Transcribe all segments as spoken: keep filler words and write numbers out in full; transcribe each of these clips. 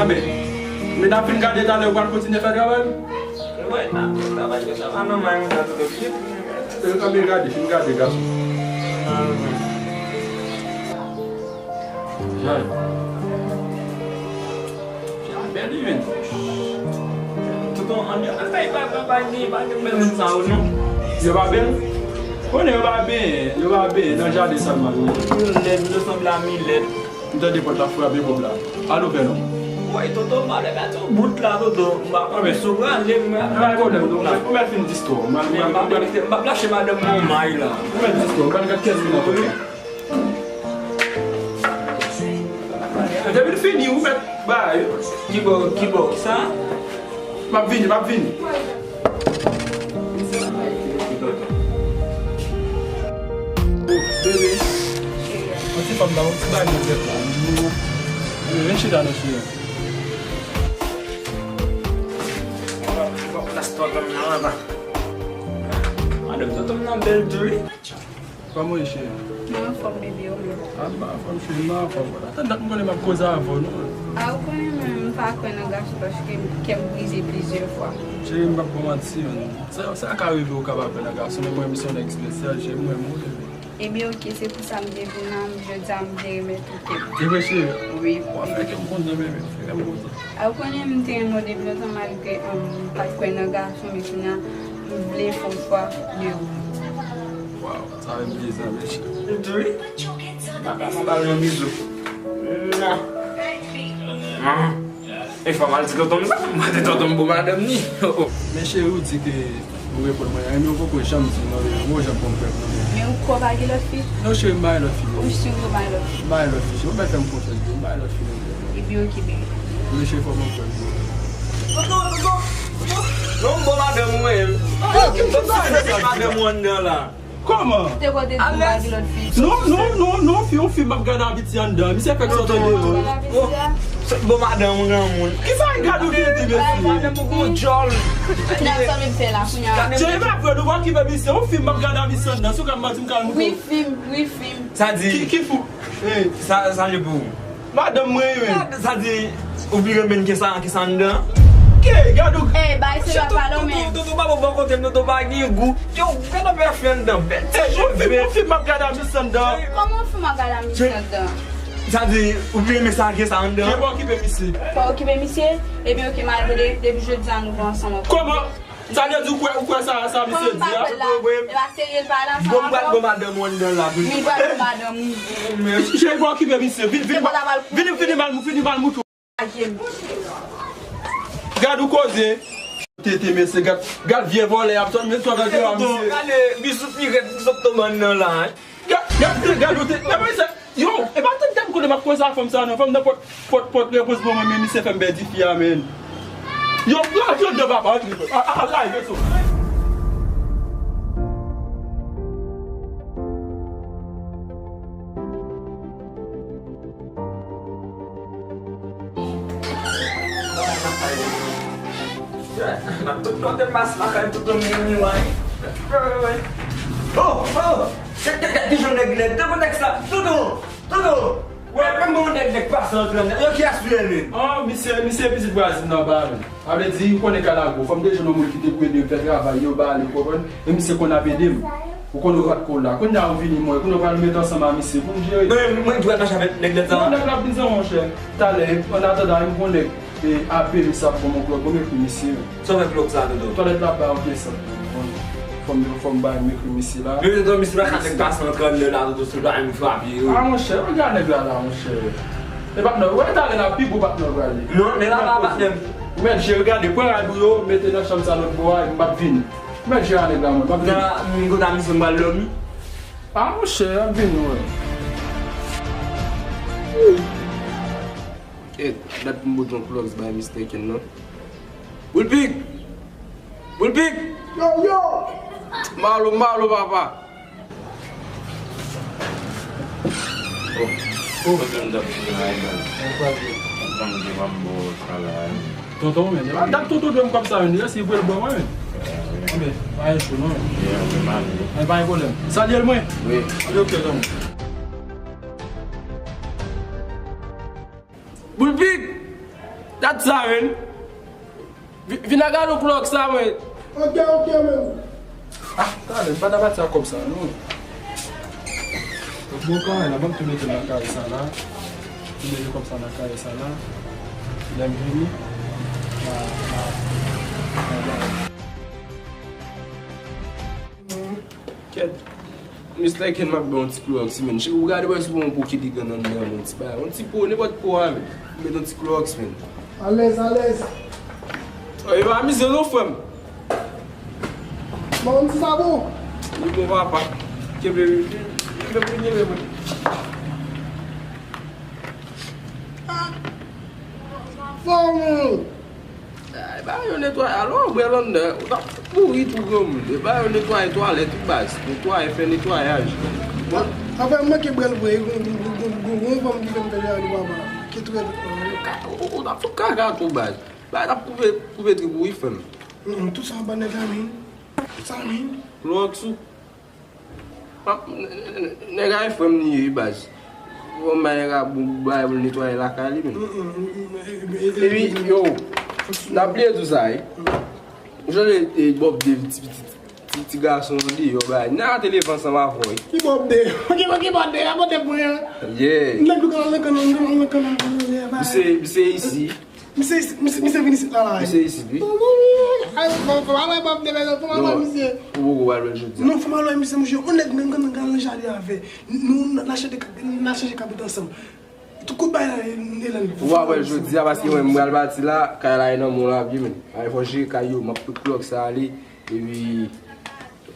Anben, men n ap fin gade talè, ou pral kontinye fè travay ou? Wi, n ap fè travay konsa, pa nòmal, mwen ta tou oblije. Anben, gade, fin gade, gason. Jan. Jan bèl, wi, men. Tonton, ann, ann fè pa, pa, pa gen, pa gen bèl moun sa yo, non. Yo pa bèl? Konnen yo pa benyen, yo pa benyen nan jaden sèlman yo ye. Yo lèd, yo sanble a milèt. M tande pòt la frape kòb la. Al ouvè non. Woy, Toto, m pral mèt yon bout la, Toto. M pa konn si w prale, m pral mèt yon bout la. Ou mèt fin di istwa. M pral, m pral, m pral, m pap lache madanm mwen may la. Ou mèt di istwa. M pral gad kiyès vin antre. Depi l fini, ou mèt bay. Kibò, kibò, sa? M ap vini, m ap vini. Bebe, yon ti fanm nan, yon ti bagay nan tèt la. Bebe, vin chita non, cheri. Plas tonton m nan anba. Madanm tonton m nan bèl tou, wi. Kòman w ye, cheri? Mwen anfòm, bebe, ou menm? A, m pa anfòm, cheri, m pa anfòm. Tann dat m konnen m ap koze avè w, non. A, ou konnen mwen, m pa kwè nan gason paske kè m brize plizyè fwa. Cheri, m p ap ba w manti, non. Sa, sa ka rive ou ka pa kwè nan gason, men mwen, m se yon nèg espesyal, cheri, m renmen w, bebe. Ebyen, oke, se pou sa m te vin la, jodi a, m vle remèt ou kè m. Se vre, cheri? Wi. W ap fè kè m kontan, bebe, w ap fè kè m kontan. A, ou konnen m te renmen w depi lontan, malgre, um, m pa t kwè nan gason, men kounye a, m vle fè yon chwa de ou. Waw, sa fè m plezi, mesye. Wi. Papa, m ba l yon bizou. Mwa. Mwa. E fò m al di tonton m sa, m mande tonton m pou madanm ni. Oh, oh. Men cheri, ou di ke ou reponn mwen, men ou poko janm di non, men ou janm pran m prèv non, men. Men ou kwè w pa gen lòt fi? Non, cheri, m pa gen lòt fi non. Ou si ou pa gen lòt fi? M pa gen lòt fi, cheri, ou mèt fè m konfyans, bebe, m pa gen lòt fi non, bebe. Ebyen, oke, bebe. Men cheri, fò m pran m prèv non. Tonton, tonton, tonton. Non, m bon madanm ou menm. Oh, ki bagay sa? Madanm ou anndan la. Kòman? Te kote di ou pa gen lòt fi? Non, non, non, non, fi, yon fi m ap gade aviti anndan. Misye fèk sòti deyò. Bon madanm ou granmoun. Kisa e gade ou ki di mesye? Madanm ou gon djòl. Gade sa m fè la, kounye a. Cheri, pa vre, nou pa okipe misye. Yon fi m ap gade aviti anndan. Si w ka manti, m ka al moute. Wi, fi m, wi, fi m. Sa di. Ki, ki fou? Sa, sa je pou ou. Madanm mwen, wi. Sa di, ou pi renmen ke sa, ke sa anndan? Ke, gade ou. Ey, bay se pa pale w menm. Toto pa bon bò kote m, toto pa gen gou. Yo, gade w fè anndan bèl. Ti chofè, yon fi m ap gade a misye anndan. Kòman yon fi m ap gade a misye anndan? Sa di, ou pi renmen sa ke sa anndan? Ke pa okipe misye. Pa okipe misye? Ebyen, oke, malgre de-, depi jodi a nou pa ansanm ankò. Kòman? Sa vle di ou kwè, ou kwè sa, sa misye di a? Kòman pa kwè la? E pa serye l pale ansanm avè w? Bon, m pral bon madanm ou anndan la, wi. Li pral bon madanm ou. Cheri, pa okipe misye. Vin, vin, vin, vin, vin, vin, vin, vin, Gad ou koze. Tete, mesye, gad, gad vye vòlè ap sot, mesye, gad vye misye. Gade bizou pi rèd ki sot tonbe anndan la, en. Gad, gad, gad, gad ou te, e pa sa, yo, e pa tout tan m konnen m ap koze a fanm sa non, fanm nan pot, pot, pot repons bon mwen, men misye fè m pèdi fi a, men. Yo, yo, yo, de papa, antre, a, a, a, la, e so. Nan tout kote m pase lakay Toto m gen miray. Oh, oh! Gad, gad, gad, kijan nèg nèg. Tankou nèg sa. Toto! Toto! Wè, menm bon nèg nèg pase antre anndan. Yo, kiyès ou ye menm? Oh, misye, misye pitit vwazin nan ba menm. Sa vle di, ou konnen Kalago, fò m te jwenn yon moun ki te pou ede m fè travay yo, ba li, ou konprann? E misye konn ap ede m. Ou konn ou pa t ko la. Kounye a ou vini, mwen, kounye a ou pral met ansanm a misye pou m jere. Men, mwen ki pral mache avèk nèg nèt sa. Non, nèg la ap vin san, monchè. Talè, an atandan, m konnen, e, apre misye ap ban m yon klòk, ban m ekri misye. Sa w fè klòk sa, Toto? Twalèt la ap bay yon desant. Fò m, fò m bay m ekri misye la. Men, Toto, misye pa ka nèg pase antre anndan la, Toto, sou la, m frape yo. A, monchè, regarde nèg la la, monchè. E patnè, wè talè la pi gwo patnè w prale. Non, men la pa patnè m. Ou mèt jere, gade, pran rad ou yo, mete nan chanm sa lòt bò a, epi m ap vini. Ou mèt jere a nèg la, mwen, m ap vini. Nan, m konn a misye m pral dòmi. A, monchè, m ap vini, wè. Kèt, dat pou m bout yon klòks bay mistè Ken nan. Boulpik! Boulpik! Yo, yo! Malo, malo, papa! Oh. Oh. Tonton, men, dat tonton dwe m kòb sa, men, li resi vre l ban mwen, men. Anben, pa gen cho, non, men. Anben, pa gen pwoblèm. Salye l, mwen. Wi. Ok, ok, tonton. Boulpik! Dat sa, men. Vi-, vin a gade yon klòks la, mwen. Ok, ok, men. Ah, talè, m pa ta pati ak kòb sa, non. Bon, kanmenm, la, ban m tou mete l nan kare sa la. Tou mete kòb sa nan kare sa la. Lè m vini. Ah, ah, ah, ah. Kèt. Mistè Ken, m ap ba w yon ti klòks, men. Cheri, ou gade wè si w pa yon po ki degann anndan, yon ti bagay. Yon ti po, nenpòt po a, men. Ou met yon ti klòks, men. Alèz, alèz. Oh, e pa amize non, frè m. Bon, yon ti sabon. Li bon, papa. Kenbe, kenbe, kenbe, kenbe, kenbe. Fò moun. Ay, ba yo netwaye, alò, bwè lanndan, ou t ap pouri tou granmoun. E ba yo netwaye twalèt tou baz, netwaye, fè netwayaj. Bon. Anfen, m manke bwè l vre, gon, gon, gon, gon, gon fanm ki fè m fè jale papa. Ki trè, ou, ou, ou t ap fè kaka tou baz. Ba t ap koupe, koupe trip ou wi, frè m. Mm, mm, tout sa anba nèg la, men. Tout sa, men. Klòks ou. Nèg a e frè m li ye, wi, baz. Bon, bay nèg a bon bagay pou l netwaye lakay li, men. Epi, yo, n ap bliye tou sa, wi. Ou sonje, e, Bob Dave, ti, ti, ti, ti gason an deyò, bay. N a te leve ansanm avè w, wi. Ki Bob Dave? Ki, ki Bob Dave? A pote pou mwen. Yeah. Nèg tou kanal, kanal, kanal, kanal, kanal, kanal, bay. Misye, misye isi. Misye, misye, misye vin isit la, la. Misye isit, wi. Ay, fò, fò m al wè Bob Dave, fò m al wè misye. Ou poko pral wè l jodi a. Non, fò m al wè misye, monchè. On nèg nan, nan, nan jaden avè. Nou, n a chanje kab-, n a chanje kabrit ansanm. Tout kout bagay la, e, e, e, ou pral wè l jodi a, paske mwen, m pral pati la, kay la e nan men w l ap ye, men. Ay, fò jere kay yo, m ap pran plòk sa ale, epi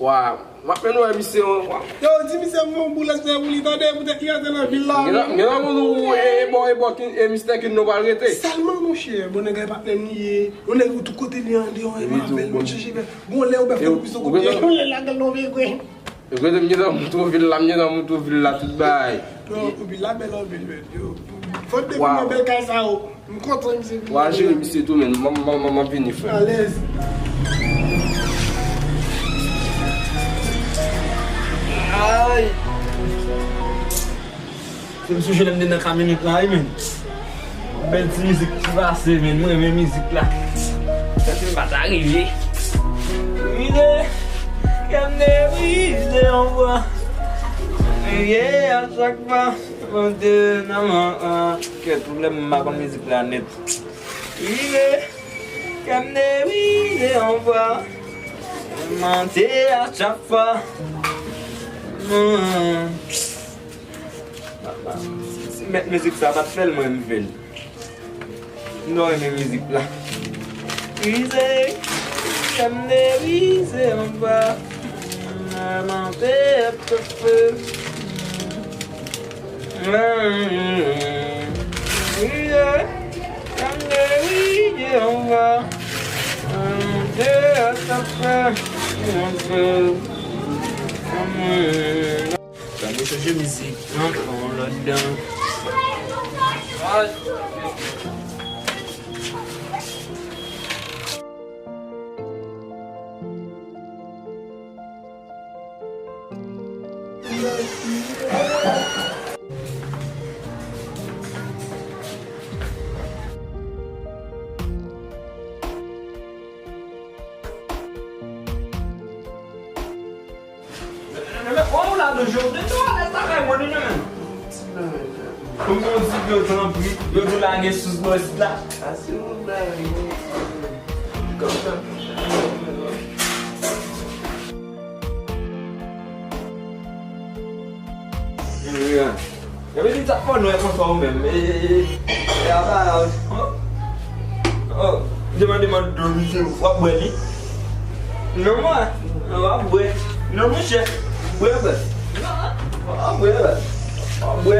Wa, w ap mennen wè misye, wa. Yo, di misye m fè yon boulèt fè pou li, tande, poutèt li rantre nan vil la. Gen nan, gen nan moun ou, e, e bò, e bò, e mistè ki nou pral rete. Sèlman, monchè, bon, nèg la e patnè m li ye. Yon nèg ou tout kote li andeyò, e m avè l, nou chèche fè. Bon, lè ou bèf ou pise kote, yon lè lagèl non vre. Yo kote m gentan moutre w vil la, m gentan moutre w vil la, tout bagay. Non, vil la bèl anpil, men, yo. Fò depi mwen bèl kay sa yo. M kontan misye vini. Wa jere misye tou, men. M, m, m, m ap vini, frè. Alèz. Ay. Se m sonje lè m te nan kamyonèt la, wi, men. Bèl ti mizik ki pase, men. Mwen renmen mizik la. Sa se m pa ta rive. Rive. Kè m te brize yon fwa. Rive a chak fwa. Mwen te nan man an. Kèt, pwoblèm m pa konn mizik la nèt. Rive, kè m te brize yon fwa. Mwen te a chak fwa. Hmm. Si, si mèt mizik sa pa t fè l, mwen m fè l. M ta renmen mizik la. Bwize, kè m te bwize anba. Mwen te ap chofe. Bwize, kè m te bwize anba. Mwen te ap chofe. Sa mwen chanje mizik, non, pa yon lòt dan. Ou la toujou, de tou alèz lakay mwen, nou menm. Kòm yon ti dlo, tanpri, yo di w la gen sous bò isit la. A, se moun la, wi. Kòm sa. Epi li t ap fè nou wè konsa ou menm. E, e, e, e, apa la, oh, oh, demande mwen dlo, misye, w ap bwè li? Non, mwen, w ap bwè. Non, monchè, bwè, bwè. W ap bwè, bwè. W ap bwè,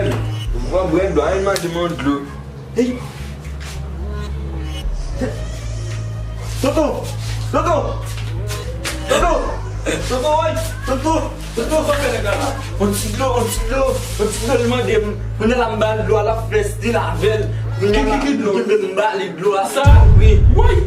w ap bwè dlo, al mande mwen dlo. Hey. Tonton! Tonton! Tonton! Tonton, woy! Tonton! Tonton, sa w fè nèg la la? On ti dlo, on ti dlo, on ti dlo, li mande m. Kounye a la m ba l dlo a, l ap fè stil avè l. Kounye a la, ki, ki, ki dlo? M ba li dlo a. Sa? Wi. Woy!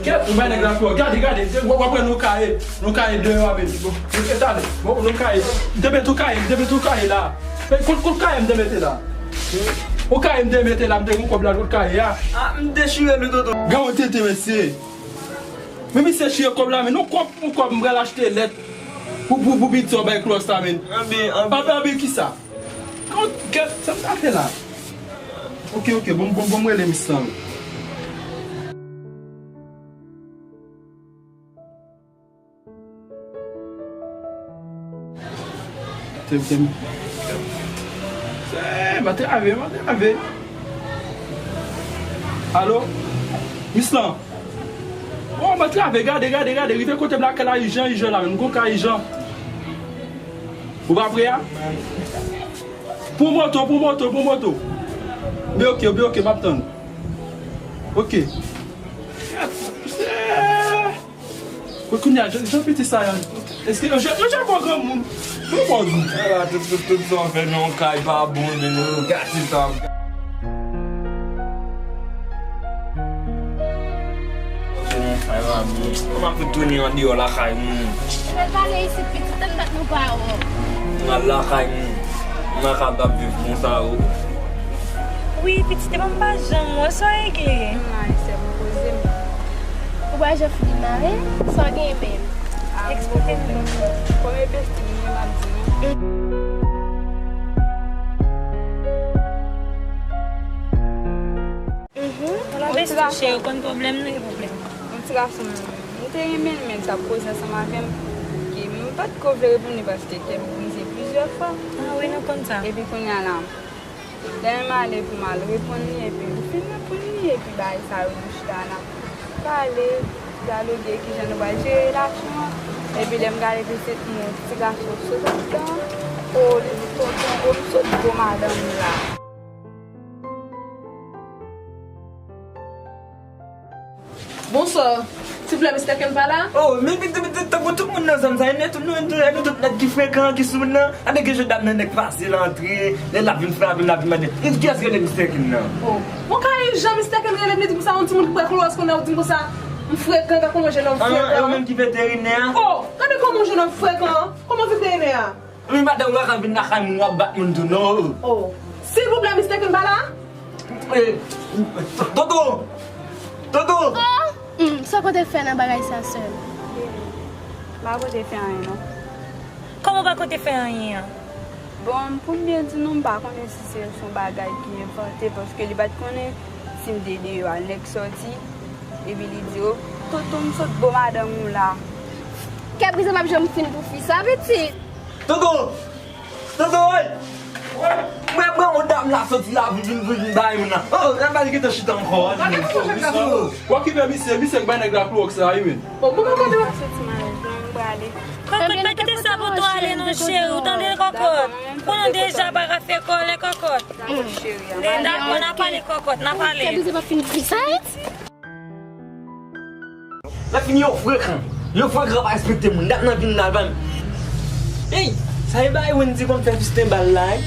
Gade, gade, gade, w ap wè nou kaye, nou kaye deyò a, baby. Bon, nou te tande. Bon, nou kaye. M te mete w kaye, m te mete w kaye la. Kot, kot kaye m te mete la? Ou kaye m te mete la, m te gen kòb la, kot kaye a? Ah, m dechire li, tonton. Gade yon tete, mesye. Men misye chire kòb la, men nou kòb pou kòb, m pral achte lèt pou, pou, pou piti w bay klòs la, men. Anben, anben. Anben, anben kisa? Kòb, kèt, sa m ta fè la? Oke, oke, bon, bon, bon, m rele misye la. Tem, tem. Eh, m ap trave, m ap trave. Alo? Mislan? Oh, m ap trave, gade, gade, gade. Rive kote m la, kay la ijan, ijan la, menm. Gon kay ijan. Ou pa pre a? Pran moto, pran moto, pran moto. Be oke, be oke, m ap tann. Oke. Kounye a, jan, jan piti sa ye. Èske yo, yo, yo ja pran granmoun? Yo pran granmoun. Ala, tout, tout, tout sa w fè nan yon kay pa bon, men nou gate sa. M ap retounen andeyò lakay m. Fè l pale isit, pitit, tann bat nou pa wè. M al lakay m. M pa kapab viv konsa, o. Wi, pitit, epa m pa janm wè sa w regle. M la, sè m poze m. Ou pa jan fini mare, sa w gen menm? Eksplike m. Premye besti m ye, m ap di nou. Mhm. Yon ti gason. Cheri, ou konn pwoblèm nou, e pwoblèm. Yon ti gason, m te renmen l, men l t ap koze ansanm avè m. Ki m pa t ko vle reponn li paske kè m brize plizyè fwa. Ah wi, nou konn sa. Epi kounye a la, lè m ale pou m al reponn li, epi m fin reponn li, epi bagay sa yo nou chita n ap pale, dyaloge kijan nou pral jere relasyon an. Epi lè m gade pitit mwen, ti gason sot anndan, o, li di tonton, o, m sot gwo madanm la. Bonswa. Silvouplè, mistè Ken pa la? Oh, men, men, men, men, tankou tout moun nan zòn sa, e nou, nou, nou, nou tout nèg ki frekan, ki sou moun nan. Gade gen jandam nan nèg pase, l antre, lè l ap vin frape, l ap vin mande, "E kiyès ki rele mistè Ken nan?" Oh, bon, ka ijan mistè Ken rele m, li di m sa, yon timoun ki pran klowòks konnen, ou di m konsa, m frekan, tankou yon jennonm frekan. Ah, e ou menm ki veterinè a? Oh, gade kòman yon jennonm frekan, kòman veterinè a? Men madanm, ou pa ka vin lakay moun, w ap bat moun tou, non. Oh, silvouplè, mistè Ken pa la? Eh, Toto! Toto! Oh! Hmm, sa w konte fè nan bagay sa, sè m? M pa konte fè anyen, non. Kòman w pa konte fè anyen an? Bon, pou m byen di nou, m pa konnen si se yon bagay ki envante, paske li pa t konnen si m te deyò a, nèg sòti, epi li di, "Oh, tonton, m sot bo madanm ou la." Kè brize p ap janm fin pou fi sa, pitit. Toto! Toto, woy! Mwen pran yon dam la soti la pou vin, pou vin bay moun nan. Oh, nan bal gentan chita ankò. Gade kòman chak gason. W okipe misye, misye k bay nèg la klowòks sa, wi, men. Bon, mwen pa gade. Kòkòt, pa kite sa pou tou ale non, cheri, ou tande, kòkòt? Konnen w deja pa ka fè kòlè, kòkòt. Dakò, n a pale, kòkòt, n a pale. Kè brize p ap fin pou fi sa, pitit. Lè fini yo frekan. Yo frekan, pa respekte moun. Dat nan vin la, ban. Ey, sa e bay Wendy konn fè fisten bal la, ey.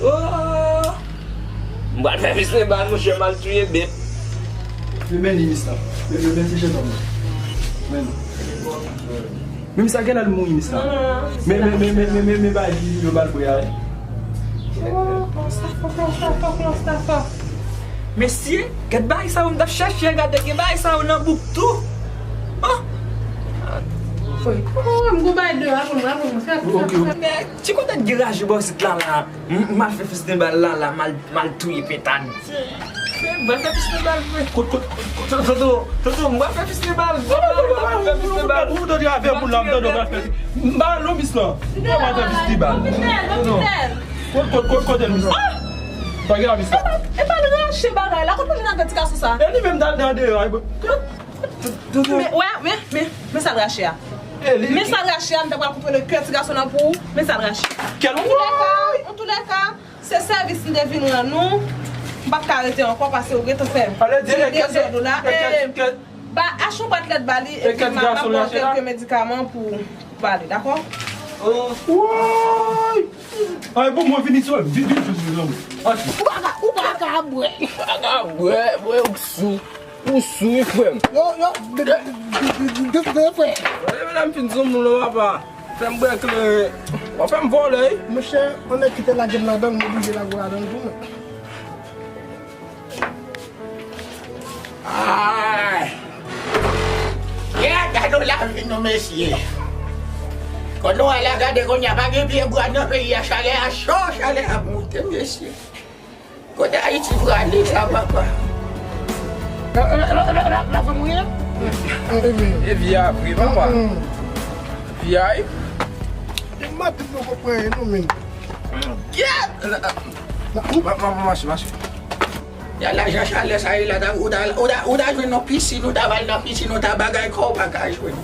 Oh! M pral fè fisten bal, monchè, m al touye bèt. Men, men, men, mis la. Men, men, men, ti jennonm nan. Men. Men, mis la, genlè l mouri, mis la. Men, men, men, men, men, men, men, bay li, yo bal bwè a, ey. Oh, klòstafa, klòstafa, klòstafa. Mesye, gad bagay sa yo m t ap chèche a, gade gen bagay sa yo nan bouk tou. Oh! Oh, m gon bagay deyò, aprann mwen, aprann mwen. Fè, fè, fè. Men, ti kote gen raje bò sit la, la. M, m al fè fisten bal la, la, m al, m al touye pentad. M al fè fisten bal, vre. Kot, kot, kot, Toto, Toto, m al fè fisten bal. M al fè fisten bal. Ou tande avè moun la, m tande w al fè. M pa non, mis la. M pa al fè fisten bal. Non. Kot, kot, kot, kote l, mis la? Pa gen la, mis la. E pa l rache bagay la. Kot mwen jwenn avè ti gason sa? E li menm t al deyò a. Men, wè, men, men, men sa l rache a. Men sa l rache a, m ta pral koupe le kè ti gason nan pou ou. Men sa l rache. Kè l. An tou lè ka, an tou lè ka, se sèvis m te vin rann ou. M p ap ka rete ankò paske ou gentan fè dezòd ou la. Ba, achte yon bwat lèt ba li, epi m ap ba l kèk medikaman pou, pou ale, dakò? Woy! Ay, bon, mwen vini sou, vin, vin, vin, vin, vin. Ou pa ka, ou pa ka bwè. Ou pa ka bwè, bwè, ou sou. Ou sou, wi, frè m. Yo, yo, de, de, frè. Wè, medam fin sou moun, papa. Fè m bwè kleren. W ap fè m vòlè, wi. Monchè, yon nèg ki te lage m ladan l, m oblije lage w ladan l tou, men. Ay! Gad, gade lavi nou, mesye. Kote nou ale a, gade kounye a, pa gen pye bwa nan peyi a, chalè a cho, chalè a moute, mesye. Kote Ayiti prale sa, papa? La, la, la, la, la, la fanm ou ye? E vi a vre, papa. Vi a, wi. Maten poko pran non, men. Gad! Ma, ma, ma, mache, mache. Ya lajan chalè sa ye la, ta, ou ta, ou ta, ou ta jwenn nan pisin, ou ta pral nan pisin, ou ta bagay kò, ou pa ka jwenn.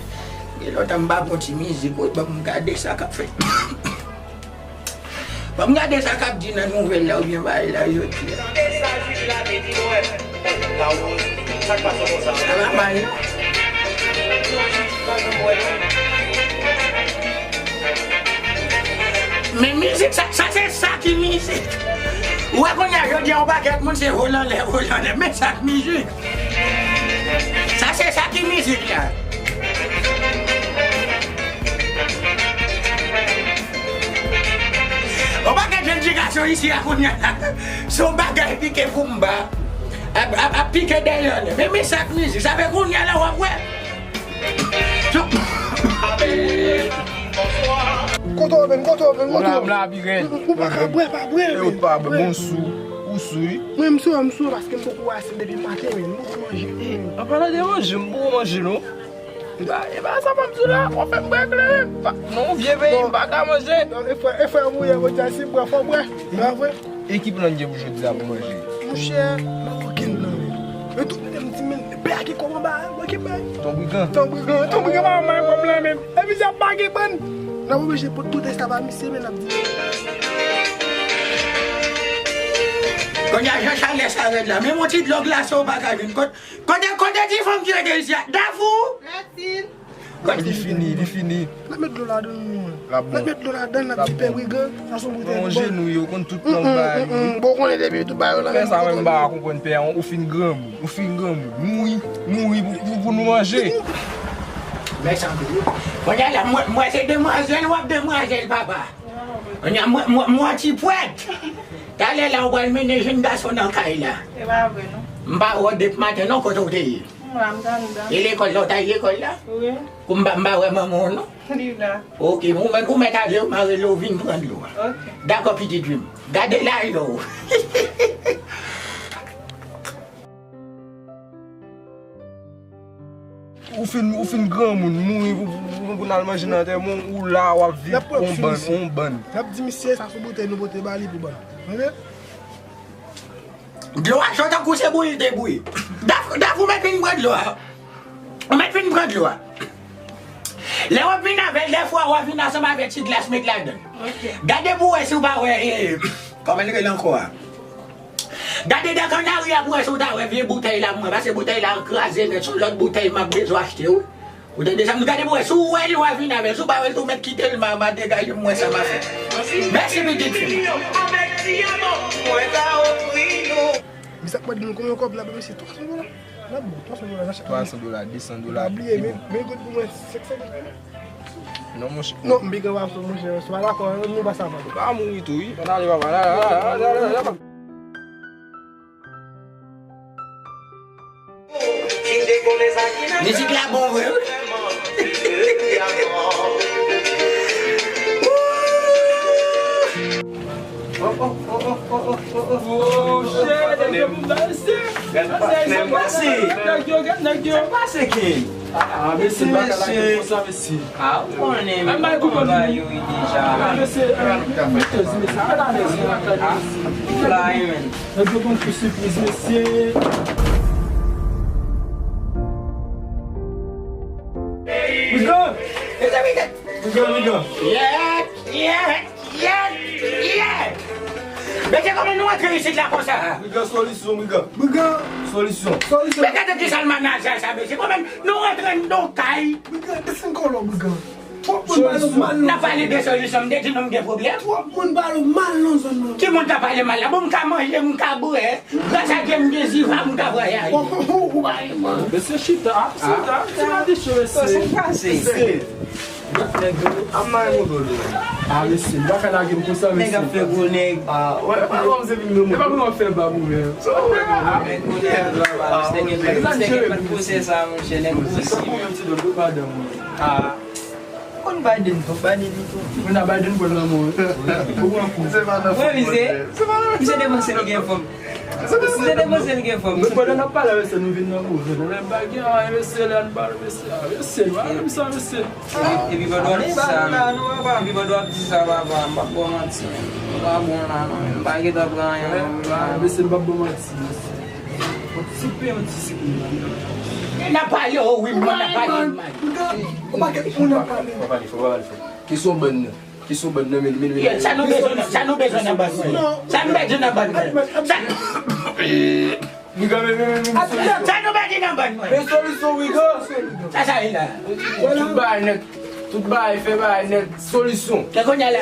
Gen lontan m pa pran ti mizik, wi, ban m gade sa k ap fèt. Ban m gade sa k ap di nan nouvèl la, oubyen bagay la, jodi a. Tande sa jij la te di nou, wè. Sa pa mal, non. Men mizik, sa, sa se sa ki mizik. Ou wè kounye a jodi a, yon pakèt moun se wòl anlè, wòl anlè. Men sa k mizik. Sa se sa ki mizik la. Yon pakèt jèn ti gason isi a kounye a la. Se yon bagay pike koumba. Ap, ap, ap pike dèyè li. Men, men sa k mizik. Sa fè kounye a la w ap wè. Kote w men, kote w men, kote w men. Ou pa ka bwè, pa bwè men. Ou pa bwè, bon sou. Ou sou wi. Mwen m sou, m sou paske m poko ase depi maten men. M poko manje. An palan de manje, m poko manje non. E pa, e pa sa fòm sou la, w ap fè m bwè kleren. Non, vye peyi, m pa ka manje. E frè, e frè mouye, mwen di a si bwè, fò bwè. E pa vre? E ki plan n gen pou jodi a pou manje? Monchè, m pa okenn plan men. Men tout moun m di men, pè a gen kòb anba, mwen ki bay. Ton brigan. Ton brigan, ton brigan pa bay kòb la men. Epi sa pa gen bann. N ap oblije pot tout èsta pa misye men n ap di. Kounye a jan chalè sa rèd la, menm yon ti dlo glase w pa ka jwenn. Kot, kote, kote ti fanm ki rete isi a? Dafou? Racine. Li fini, li fini. N ap met dlo ladan l non. L ap bon. N ap met dlo ladan l, n ap di pè brigan, sa se yon boutèy nou ban. Yon jenou yo konn tout plan bagay. Bon, konnen depi tout bagay yo nan men nou. Fè sa mwen m pa konprann pè a, ou fin granmoun, ou fin granmoun. Mouri, mouri pou, pou, pou nou manje. Mèsi anpil. Kounye a la, mwen, mwen se demwazèl, w ap demwazèl, papa. Kounye a, mwen, mwen, mwen ti pwèt. Talè la, ou pral mennen jèn gason nan kay la. E pa vre non. M pa wè w depi maten non, kote w te ye? M la, m t anndan. E lekòl la, w t al lekòl la? Wi. Kou m pa, m pa wè manman w non. Li la. Oke, ou mèt, ou mèt ale, m a rele w vin pran dlo a. Oke. Dakò, pitit fi m. Gade layò w. Ou fin, ou fin granmoun, mouri pou, pou, pou, pou n al manje nan antèman w, ou la w ap viv on bann, on bann. N ap di misye sa se yon boutèy nou pote ba li pou ban l. Tande? Dlo a cho tankou se bouyi l te bouyi. Daf, Daf, ou mèt vin pran dlo a. Ou mèt vin pran dlo a. Lè w ap vin avè l, dèfwa w ap vin ansanm avè ti glas met ladan l. Oke. Gade pou w wè si w pa wè, e, kòman l rele ankò a? Gade dan kannari a pou w wè si w ta wè vye boutèy la pou mwen, paske boutèy la kraze nèt, se yon lòt boutèy m ap bezwen achte wi. Ou tande sa m di? Gade pou w wè, si w wè l, w a vin avè l, si w pa wè l tou, mèt kite l, m a, m a degaje m, m wè sa m a fè. Mèsi pitit fi m. Misye ap mande nou konbyen kòb la, men se twa san dola. L ap bon, twa san dola nan chak. Twa san dola, de san dola. Pa bliye, men, men goud pou mwen, senk san goud pou mwen. Non, monchè. Non, m pi gran pase w, monchè, si w pa dakò, nou pa sa pale. Pa mouri tou, wi. Ann ale, papa. Ann ale, ann ale, ann ale, ann ale. Mizik la bon vre wi. Oh, oh, oh, oh, oh, oh, oh. Oh, shit, nèg yo pou danse. Gad patnè m pase. Nèg yo, gad nèg yo. Sa k pase, Ken? Ah, mesye, mesye. Ah, ou konnen, men kòman bagay yo ye deja. Ah, mesye, ah, mesye, mesye, ala mesye, ala mesye. Ou la, wi, men. Nèg yo konn fè sipriz, mesye. Migo! Migo, migo. Yeah, yeah, yeah, yeah. Mesye, kòman nou antre isit la konsa? Migo, solisyon, migo. Migo. Solisyon. Solisyon. Men gade ki sal manazè sa, mesye. Kòman nou antre anndan kay? Migo, desann kòlò, migo. Twòp moun pale w mal nan zòn nan. N ap pale de solisyon, m te di nou m gen pwoblèm. Twòp moun pale w mal nan zòn nan. Ki moun k ap pale mal la? Bon, m ka manje, m ka bwè. Gras a Dye, m gen ziva, m ka vwayaje. Mesye chita, ap chita, ap chita, mesye. Sa k pase? Mesye. Nèg yo ap mare yon dolo. Ah, mesye, m pa ka lage m konsa, mesye. Nèg ap fè gwo nèg. Ah, wè, pa bon, se vin nou. E pa pou nou fè bab ou menm. Sa w wè, non? Ah, men kounye a, misye gen pa, misye gen pa pwosè sa, monchè, nèg posib. Sa pou menm ti dolo, pa dan mwen. Ah. Konn Biden tou, Biden li tou. Moun a Biden pran nan men w. Ou pran kou. Se pa nan fòt mwen. Misye depanse li gen fòm. Misye depanse li gen fòm. Men pandan n ap pale avè sa, nou vin nan move. Lè m pa gen anyen, mesye, lè n pale, mesye, ah, mesye, pa menm sa, mesye. Epi pandan w ap di sa, epi pandan w ap di sa, papa, m p ap ba w manti, men. Ou pa bon la, non, men. M pa gentan pran anyen, non. Mesye, m p ap ba w manti, mesye. Yon ti pen, yon ti siklòn. N ap pale, o wi, m konn ap pale, man. Yon pakèt moun ap pale. Fò pale fò, fò pale fò. Kesyon bann nan. Kesyon bann nan, men, men, men. Sa nou bezwen, sa nou bezwen nan bann mwen? Sa m bezwen nan bann mwen? Sa, Riga, men, men, men, men, solisyon. Sa nou bezwen nan bann mwen? Men solisyon, Riga. Sa, sa ye la. Tout bagay nèt. Tout bagay, fè bagay nèt. Kè kounye a la.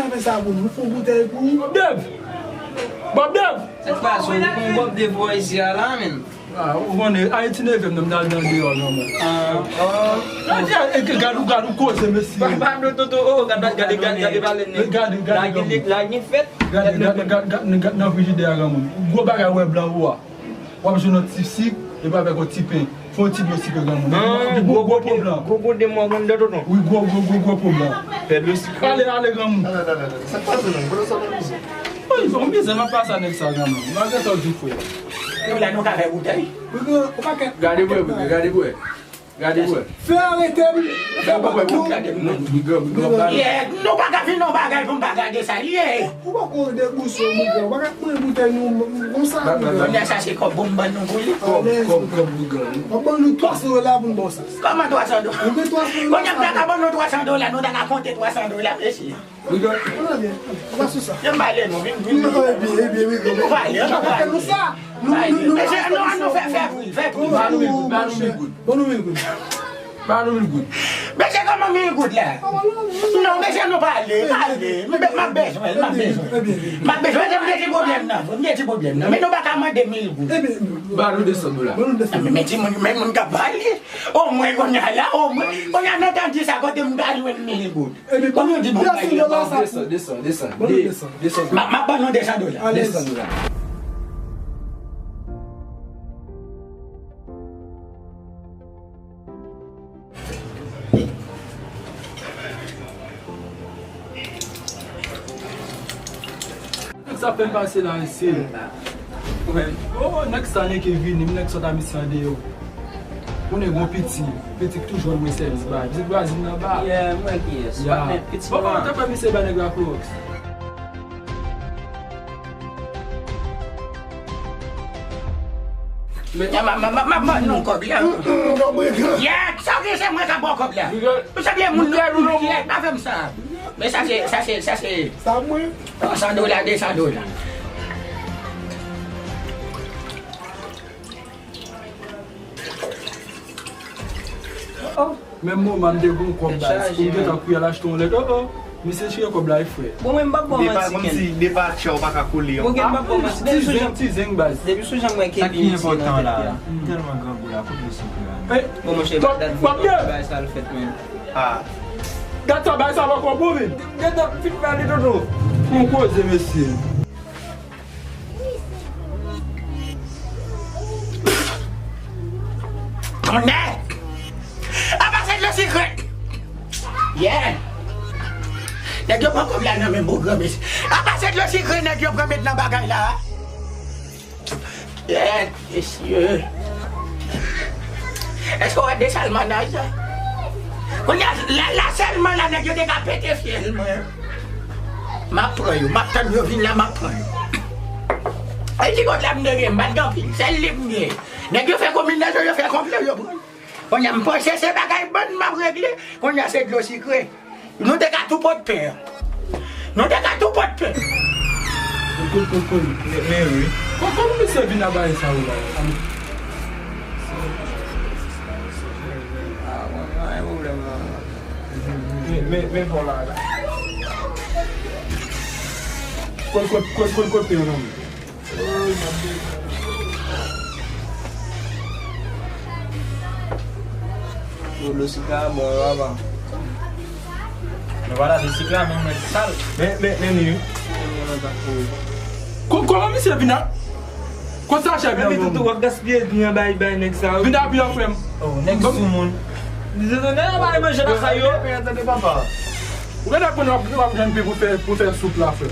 nan fè sa pou nou. Fè yon boutèy pou ou. Bob Dev! Bob Dev! Sa k pase? Ou konn Bob Dev wè isi a la, menm? Ah, ou konnen, Ayiti neve m nan, m t al nan deyò, granmoun. Ah, ah. Gade, gade, gade, gade, koze, mesye. Pa, pa, non, Toto, oh, gade, gade, gade, gade, gade, gade, gade, la gen, la gen fèt. Gade, gade, gade, gade, gade nan frijidè a, granmoun. Gwo bagay, wè blan ou a. W ap jwenn yon ti sik, epi avèk yon ti pen. Fè yon ti dlo sikre, granmoun. Epi gwo, gwo po blan. Gwo gode mwen konn dòt ou non. Wi, gwo, gwo, gwo, gwo po blan. Fè dlo sikre. Ale, ale, granmoun. Sa k pase menm? Kote w sot nan mizè? Wi, bon, mizè, m ap pase a nèg sa, granmoun. M ap gentan di w, frè. Nou la, nou ka fè boutèy. Gade bwè, gade bwè. Gade bwè. Fè arete m. Fè pa pou nou. Gade m. Yeah, nou pa ka fin nan bagay pou m pa gade sa l ye. Ou pa ko debouse, mon gars. Ou pa ka pran boutèy nou konsa, mon gars. Kounye a sa se kòb pou m ban nou pou li. Kòb, kòb, kòb, mon gars. W ap ban nou twa san dola pou n ba w sa. Kòman twa san dola? Ou gen twa san dola. Kounye a m ta ka ban nou twa san dola, nou ta ka konte twa san dola, mesye. Ou pa sou sa. Yo pale nou, vin, vin. Ebyen, ebyen, wi, granmoun. Ou pale, ou pale. Nou sa. Nou, nou, nou, mesye, nou, nou fè, fè pri, fè pri. Ba nou mil goud, ba nou mil goud. Ban nou mil goud. Ba nou mil goud. Mesye, kòman mil goud la? Non, mesye, nou pale, pale. M ap bezwen, m ap bezwen. M ap bezwen, m gen ti pwoblèm nan, m gen ti pwoblèm nan. Men nou pa ka mande mil goud. Ba nou de san dola. Ban nou de san dola. Men, men timoun, men moun k ap pale. Omwen kounye a la, omwen. Kounye a nan tan di sa kote m ta jwenn mil goud. Ebyen, ban nou de san dola sa pou. De san, de san, de san. M ap ban nou de san dola. De san dola. Sa fè m pase la, mesye. Oh, nèg sa nèg ki vini, nèg sot a misye andeyò. Konnen gon piti, piti ki toujou al mwen sèvis bay. Piti vwazin nan ba. Yeah, mwen ki yes. Yeah. Patnè, piti. Bon, bon, te fè misye bay nèg la Clorox. Ya, ma, ma, ma, ma, ma, non, kòb la. Mm, mm, non, brigan. Ya, sa vle se mwen ka ba w kòb la. Brigan. Ou se byen moun nou, nou, nou, pa fè m sa. Men sa se, sa se, sa se. Sa mwen. San dola, de san dola. Oh. Menm moman m te gon kòb baz, pou m gentan kouri al achte yon lèt. Oh, oh. Misye chire kòb la, wi, frè. Bon, mwen m p ap ba w manti, Ken. Depi w pa tchè, ou pa ka kole ankò. Bon, Ken, m p ap ba w manti. Depi sou jan, ti zeng baz. Depi sou jan m wè Kevin, sa ki enpòtan la. Tèlman grangou la, kote l sot la. Bon, monchè, dat, dat bagay sa l fèt, men. Ah. Dat sa bagay sa poko bon, men. Gentan fin pale, Toto. Bon koze, mesye. Tonnè! Apa se dlo sikre! Yeah! Nèg yo pran kòb la nan men m, granmesi. Apa se dlo sikre nèg yo pran met nan bagay la? Yeah, mesye. Èske w wè desalmanaj la? Kounye a, la, la sèlman la nèg yo te ka pete fyèl mwen. M ap pran yo, m ap tann yo vin la, m ap pran yo. E ki kote la m te gen, m pa t gen anpil, sèl li m gen. Nèg yo fè konbinezon, yo fè konplo, yo pran. Kounye a, m panse se bagay bann m ap regle, kounye a se dlo sikre. Nou te ka tou pot pen. Nou te ka tou pot pen. Kout, kout, kout. Men, men wi. Kò-, kòman misye vin a bagay sa yo la? Ah, mwen, mwen, gen pwoblèm la. Men, men, men, bon la, la. Kout, kout, kout, kout, kout pen yo nan men. Yo, dlo sik la bon, yo, papa. Nou pa lave sik la, men mwen sal. Men, men, men, men. Ko-, kòman misye vin a? Kot sachè vin a? Men, men, Toto, w ap gaspiye dlo an bay, bay nèg sa yo. Vin a pi an, frè m. Oh, nèg soumoun. Li te nèg la bay manje lakay yo. Men, men, tande, papa. Ou gentan konn w ap, w ap jwenn pi pou fè, pou fè soup la, frè.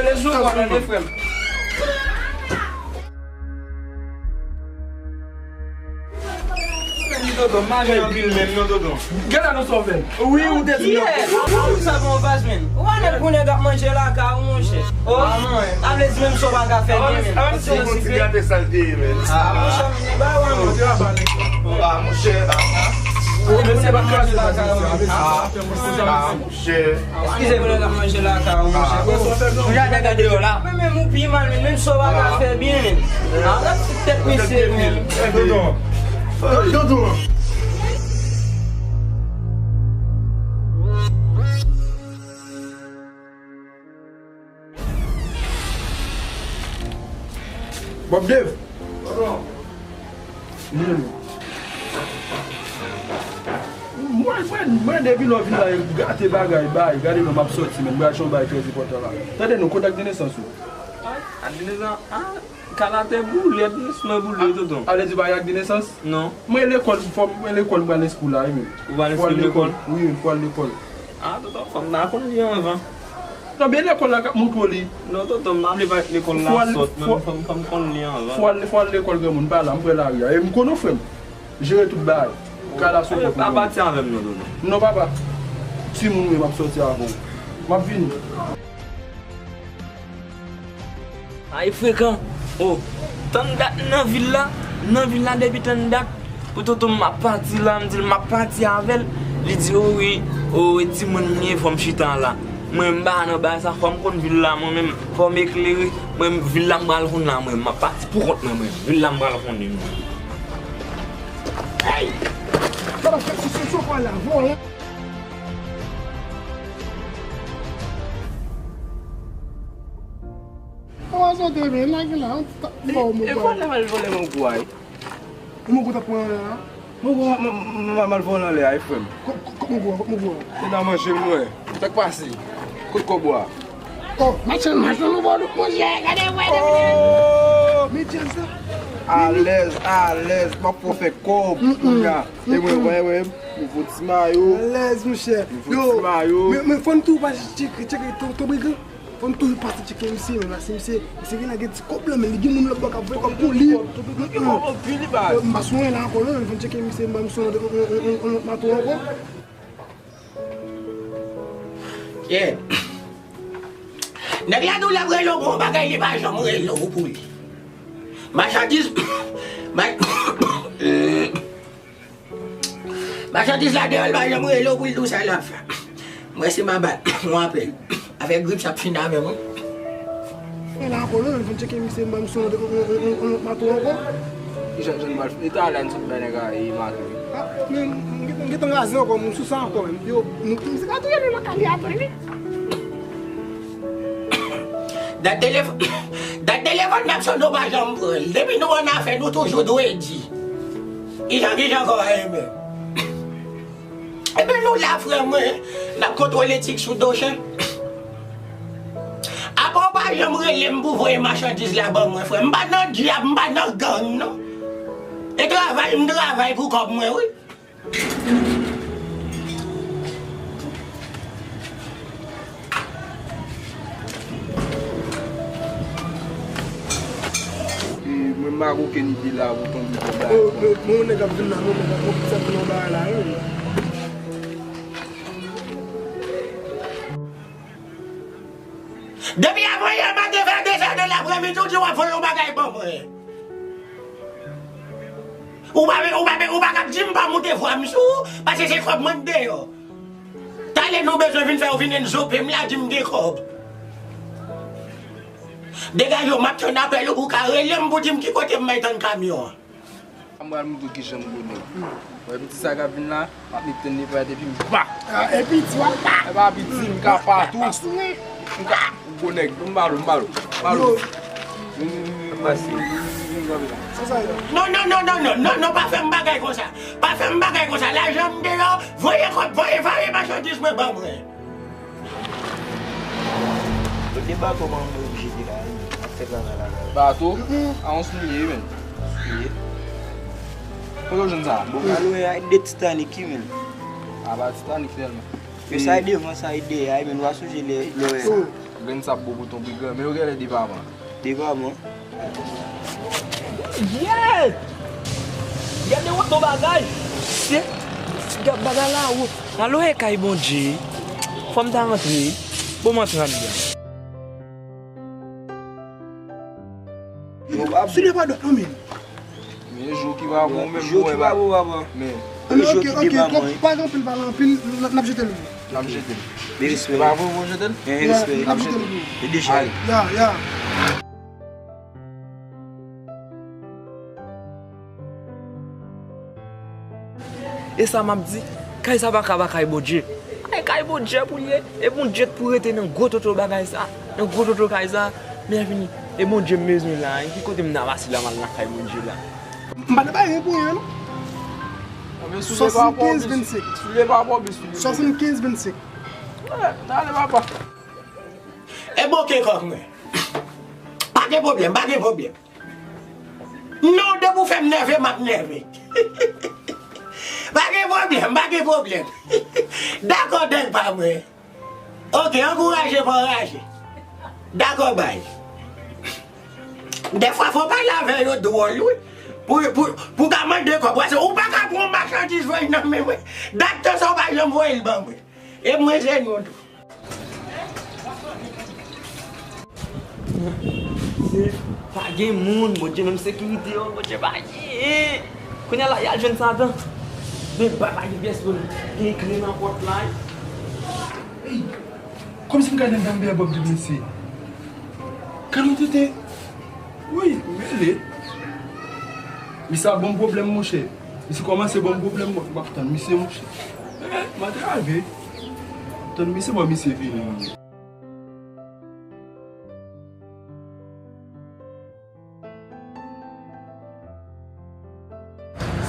rele sou mwen, tande, frè m. Tonton, m ale anpil menm non, tonton. Gen la nou sove. Wi, ou te di non. Ou sa bon vaz, men. Ou pa nèg pou nèg ap manje lakay ou, monchè. Oh, sa vle di menm sa w pa ka fè byen, men. Ti gate sa l te ye, men. Ah, monchè, m li ba w, men. Ah, monchè, ah, ah. Ou menm se pa kraze vaz, mesye. Ah, ah. Monchè. Eskize m, lè n ap manje lakay ou, monchè. Ou gade, gade yo la. Men, men, ou pi mal, men, menm sa w pa ka fè byen, men. Arèt fout tèt mesye, men. Tonton. Tonton. Bob Dave. Mwen, mwen, mwen, depi lè w vin la, gate bagay, bay, gade non, m ap sòti, men m pral jwenn yon bagay trè enpòtan la. Tande non, kote ak de nesans ou? Ak de nesans, ah, kalatè boule, ak de nesans mwen boule, tonton. Ale di bagay ak de nesans? Non. Mwen lekòl, fò mwen lekòl, mwen al enskrip la, wi, men. Ou pral enskrip lekòl? Wi, fò al lekòl. Ah, tonton, fò m ta konn li anvan. Non, men lekòl la k ap montre w li. Non, tonton, m pa vle parèt lekòl la sòt, men fò m, fò m konn li anvan. Fò al, fò al lekòl granmoun, pa la, m prè lari a. E m konnen w frè m. Jere tout bagay. Kay la sou kont ou. Pa pati avè m non, tonton. Non, papa. Timoun, wi, m ap sòti avè w. M ap vini. Ay frekan. Oh, tann dat nan vil la, nan vil la depi tann dat. Pou tonton m ap pati la, m di l m ap pati avè l. Li di, "O wi, o, e timoun m ye, fò m chita la." Mwen, m pa nan bagay sa, fò m konn vil la, mwen menm, fò m eklere. Mwen, vil la m pral konn la, mwen, m ap pati pou kont mwen, mwen. Vil la m pral konnen, mwen. Ay! Sa va fè sou sou sou la, vòlè. Awa, sa te vin la, ki la, an ti ta, bon, bon, e bon. Vòlè, mal vòlè, mon gwa. Mon gwa, ta pran la. Mon gwa, m, m, m, mal vòlè anlè a, frè m. Kò, kò, kò, mon gwa, kò, mon gwa. Se nan manje, mwen. Sa k pase? Kote kòb ou a? Oh, machann, machann, nou ba w manje, gade, wè, gade. Oh! Men djaz la. Alèz, alèz, m ap fè w fè kòb, kounye a. E mwen, wè, wè, nouvo ti mayo. Alèz, monchè. Nouvo ti mayo. Men, men fò n tou pase tcheke, tcheke, to, to brigan. Fò n toujou pase tcheke misye, men pase misye, misye gen la gen ti kòb la, men li gen moun lòt bò k ap voye kòb pou li. M pa sonje la ankò, non, fò n tcheke misye, m ba misye yon, yon, yon, yon, yon mato ankò. Yeah. Nèg la di w l ap rele w pou yon bagay, li pa janm rele w pou li. Machandiz, ma-, machandiz la deyò, l pa janm rele w pou l di w sa l ap fè. Mwen se m a bat yon apèl. Avèk grip sa ap fin avè mwen. E la ankò, non, fò n tcheke misye, m ba misye yon, yon, yon, yon, yon mato ankò. Ki jan, jan mal fè? E talè a n sot bay nèg a, e mato. Ah, men, m gen, m gen tan raze ankò, m sou sa ankò, men. Yo, m, m se ka touye nou lakay li atò, wi. Dat telefòn, dat telefòn n ap sonde, w pa janm pran l. Depi nou ann afè, nou toujou dwe di. Kijan, kijan ankò, enben? Enben, nou la, frè mwen, n ap kontwole tik sou do chen. Apa w pa janm rele m pou voye machandiz la ban mwen, frè m? M pa nan dyab, m pa nan gang, non. E travay, m travay pou kòb mwen, wi. E mwen m pa gen okenn ide la pou tonbe nan bagay. Oh, men, men yon nèg ap vin la, non, men, sa vin nan bagay la, wi. Depi avanyè maten, vè de zè de lapremidi, ou di w ap voye yon bagay ban mwen. Ou pa, ou pa, ou pa ka di m pa moute vwa m sou ou, paske se kòb mwen k deyò. Talè nou bezwen vin fè w vin enzope m la, di m gen kòb. Degaje w, m ap tann apèl ou pou w ka rele m pou di m ki kote m bay tann kamyon an. M pral montre w kijan m gwo nèg. Wè piti sa k ap vin la, m ap met tenn li prèt epi m pa. Ah, e piti w ap pa. E pa piti, m ka pa tou. Gwo nèg, m ba l, m ba l, m ba l. Vin, vin, vin, vin, vin, vin, vin, vin, vin, vin, vin, vin, vin, vin. Non, non, non, non, non, non, non, pa fè m bagay konsa. Pa fè m bagay konsa. Lajan m deyò, voye kòb, voye, voye machandiz mwen ban mwen. Yo te bato, man, mwen oblije te la, wi. Ap fè travay la, la. Bato? A yon souliye, wi, men. Souliye. Kote w jwenn sa? Bon, alo, e de Titanic, wi, men. A pa Titanic sèlman. Yo sa e devan, sa e dèyè, men w a sonje lè, lè w wè. Grenn sab bon pou ton pi gran, men yo genlè depaman. Depaman. Bondye! Gade wont yon bagay! Se, gad bagay la wo. Alo e kay Bondye. Fò m ta rantre. Bon, m antre anndan. Yo pa bon. Souliye pa dwat non, men. Men jou ki pa bon, menm jou ki pa bon, papa. Men. Ok, ok, ok, pa anpil, pa anpil, n ap jete l. N ap jete l. Respè. Pa bon, bon jete l? Respè. N ap jete l. E deja. Ya, ya. E sa m ap di, kay sa pa ka pa kay Bondye. Kay, kay Bondye pou l ye. E Bondye t pou rete nan gwo toto bagay sa, nan gwo toto kay sa. Men fini. E Bondye m bezwen la, ki kote m ta pase la, m al nan kay Bondye la. M pa t bay anyen pou anyen, non. Swasann kenz vennsenk. Swasann kenz vennsenk. N ale, papa. E bon, ke kòk mwen. Pa gen pwoblèm, pa gen pwoblèm. Non, depi w fè m nève, m ap nève. Pa gen pwoblèm, pa gen pwoblèm. Dakò, dèk pa mwen. Ok, ankouraje pa anraje. Dakò, bay. Dèfwa fò w pale avè yo dwòl, wi. Pou, pou, pou w ka mande kòb. Paske ou pa ka pran yon machandiz voye nan men mwen. Dat tan sa w pa janm voye l ban mwen. E mwen se nou tou. Se pa gen moun, Bondye menm sekirite yo, Bondye pa gen. Kounye a la, y al jwenn Satan. Men pa, pa gen pyès moun. Gen kle nan pòt la. Ey, kòmsi m ka nan danbè bòb de mesye. Kalotete. Wi, mele. Misye ap ban m pwoblèm, monchè. Misye kòmanse ban m pwoblèm, m ap tann misye, monchè. Eh, m antrave. Tann misye, bon, misye vini, monchè.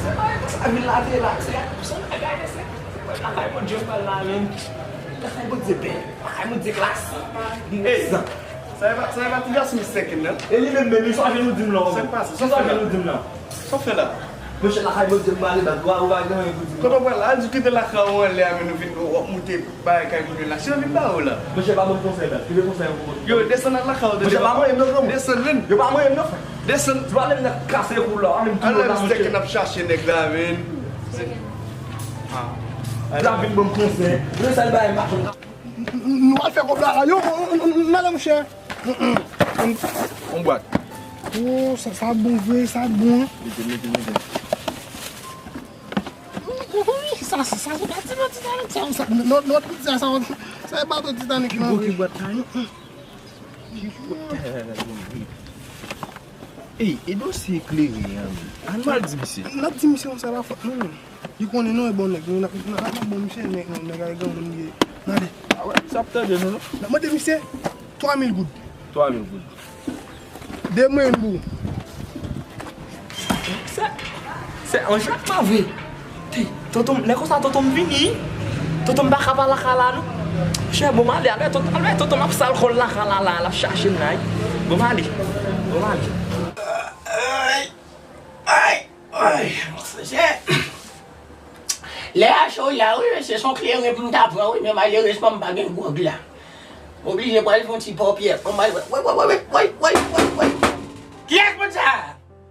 Se pa sa vil la te la, se sa gade se. Lakay Bondye m pral la menm. Lakay Bondye bèl, lakay Bondye klasik. Ey, sa e pa, sa e pa ti gason misye ki nan. E li menm menm, li sou ajenou di m la. Sa k pase? Li sou ajenou di m la. Sa w fè la? Monchè, lakay Bondye m prale, bat, ou pa gen anyen pou di m. Kote w pral la? Al di kite lakay ou anlè a, men nou vin, w ap moute bagay kay moun yo la. Si yo vin ba ou la. Monchè, pa ban m konsèy, bat. Kite konsèy an pou mwen. Yo, desann al lakay ou. Monchè, pa mwen menm non, granmoun. Desann, men. Yo, pa mwen menm non, frè. Desann. Yo pa menm nan kase kou la, pa menm tou la, monchè. Ki n ap chache nèg la, men. L ap vin ban m konsèy. Yo, sèl bagay m pa konn. Nou al fè kòb la, la. Yo, n ale, monchè. On bwat. Oh, sa, sa bon vre, sa bon. Mete, mete, mete. Sa, sa, sa, se pa ti bwat Titanic, sa, sa, lòt, lòt, sa, sa, sa, e bato Titanic, non, vre. Ki bwat la, non? Ki bwat la, la, la, bon vre. Ey, e dosye eklere an, men. Ann al di misye. N ap di misye konsa, pa fòt nou, men. Li konnen nou e bon nèg, nou n ap, n ap, n ap bon misye, nèg, nèg, nèg a granmoun li ye. N ale. A wè, misye ap tande nou, non. N ap mande misye twa mil goud. Twa mil goud. De mwen pou. Se, se an chak pa vre. Ti, tonton, lè konsa tonton m vini. Tonton m pa ka pa lakay la, non. Chè, bon, m ale, ale, tonton, ale, tonton m ap sal kò l lakay la, la, l ap chache m la, wi. Bon, m ale. Bon, m ale. Ay, ay, ay, monchè. Lè a cho la, wi, mesye, se yon kleren pou m ta pran, wi, men malerezman, m pa gen gwòg la. M oblije pral fè yon ti pòpyè. Bon, bay, woy, woy, woy. Kiyès moun sa a?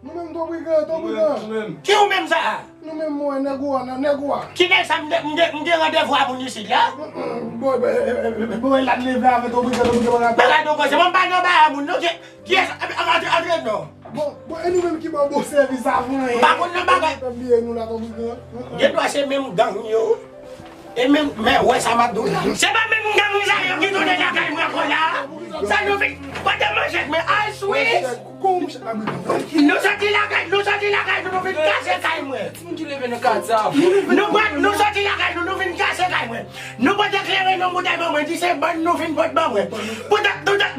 Nou menm, Tobrigan, Tobrigan. Nou menm, nou menm. Ki ou menm sa a? Nou menm, mwen, nèg ou a, nèg ou a. Ki nèg sa m gen, m gen, m gen randevou a moun isit la? Mm, mm, bon, bon, e, e, e, bon, e la leve avè Tobrigan, Tobrigan, Tobrigan. Bagay nou koze, mwen m pa nan bagay moun, non, ki, kiyès, antre, antre, non. Bon, bon, e nou menm ki ba w bon sèvis avan, e. M pa konn nan bagay. Tann bliye nou la, Tobrigan. Gen dwa se menm gang yo. E menm, men wè sa m ap di w la. Se pa menm gang sa yo ki tounen lakay mwen ankò la. Sa nou vin, pandan manchèt mwen al swiss. Nou soti lakay, nou soti lakay nou, nou vin kase kay mwen. Moun ki leve nan katye a. Nou pran, nou soti lakay nou, nou vin kase kay. Mwen. Nou pote kleren nan boutèy ban mwen, di se bann nou vin pot ban mwen. Poutèt, poutèt,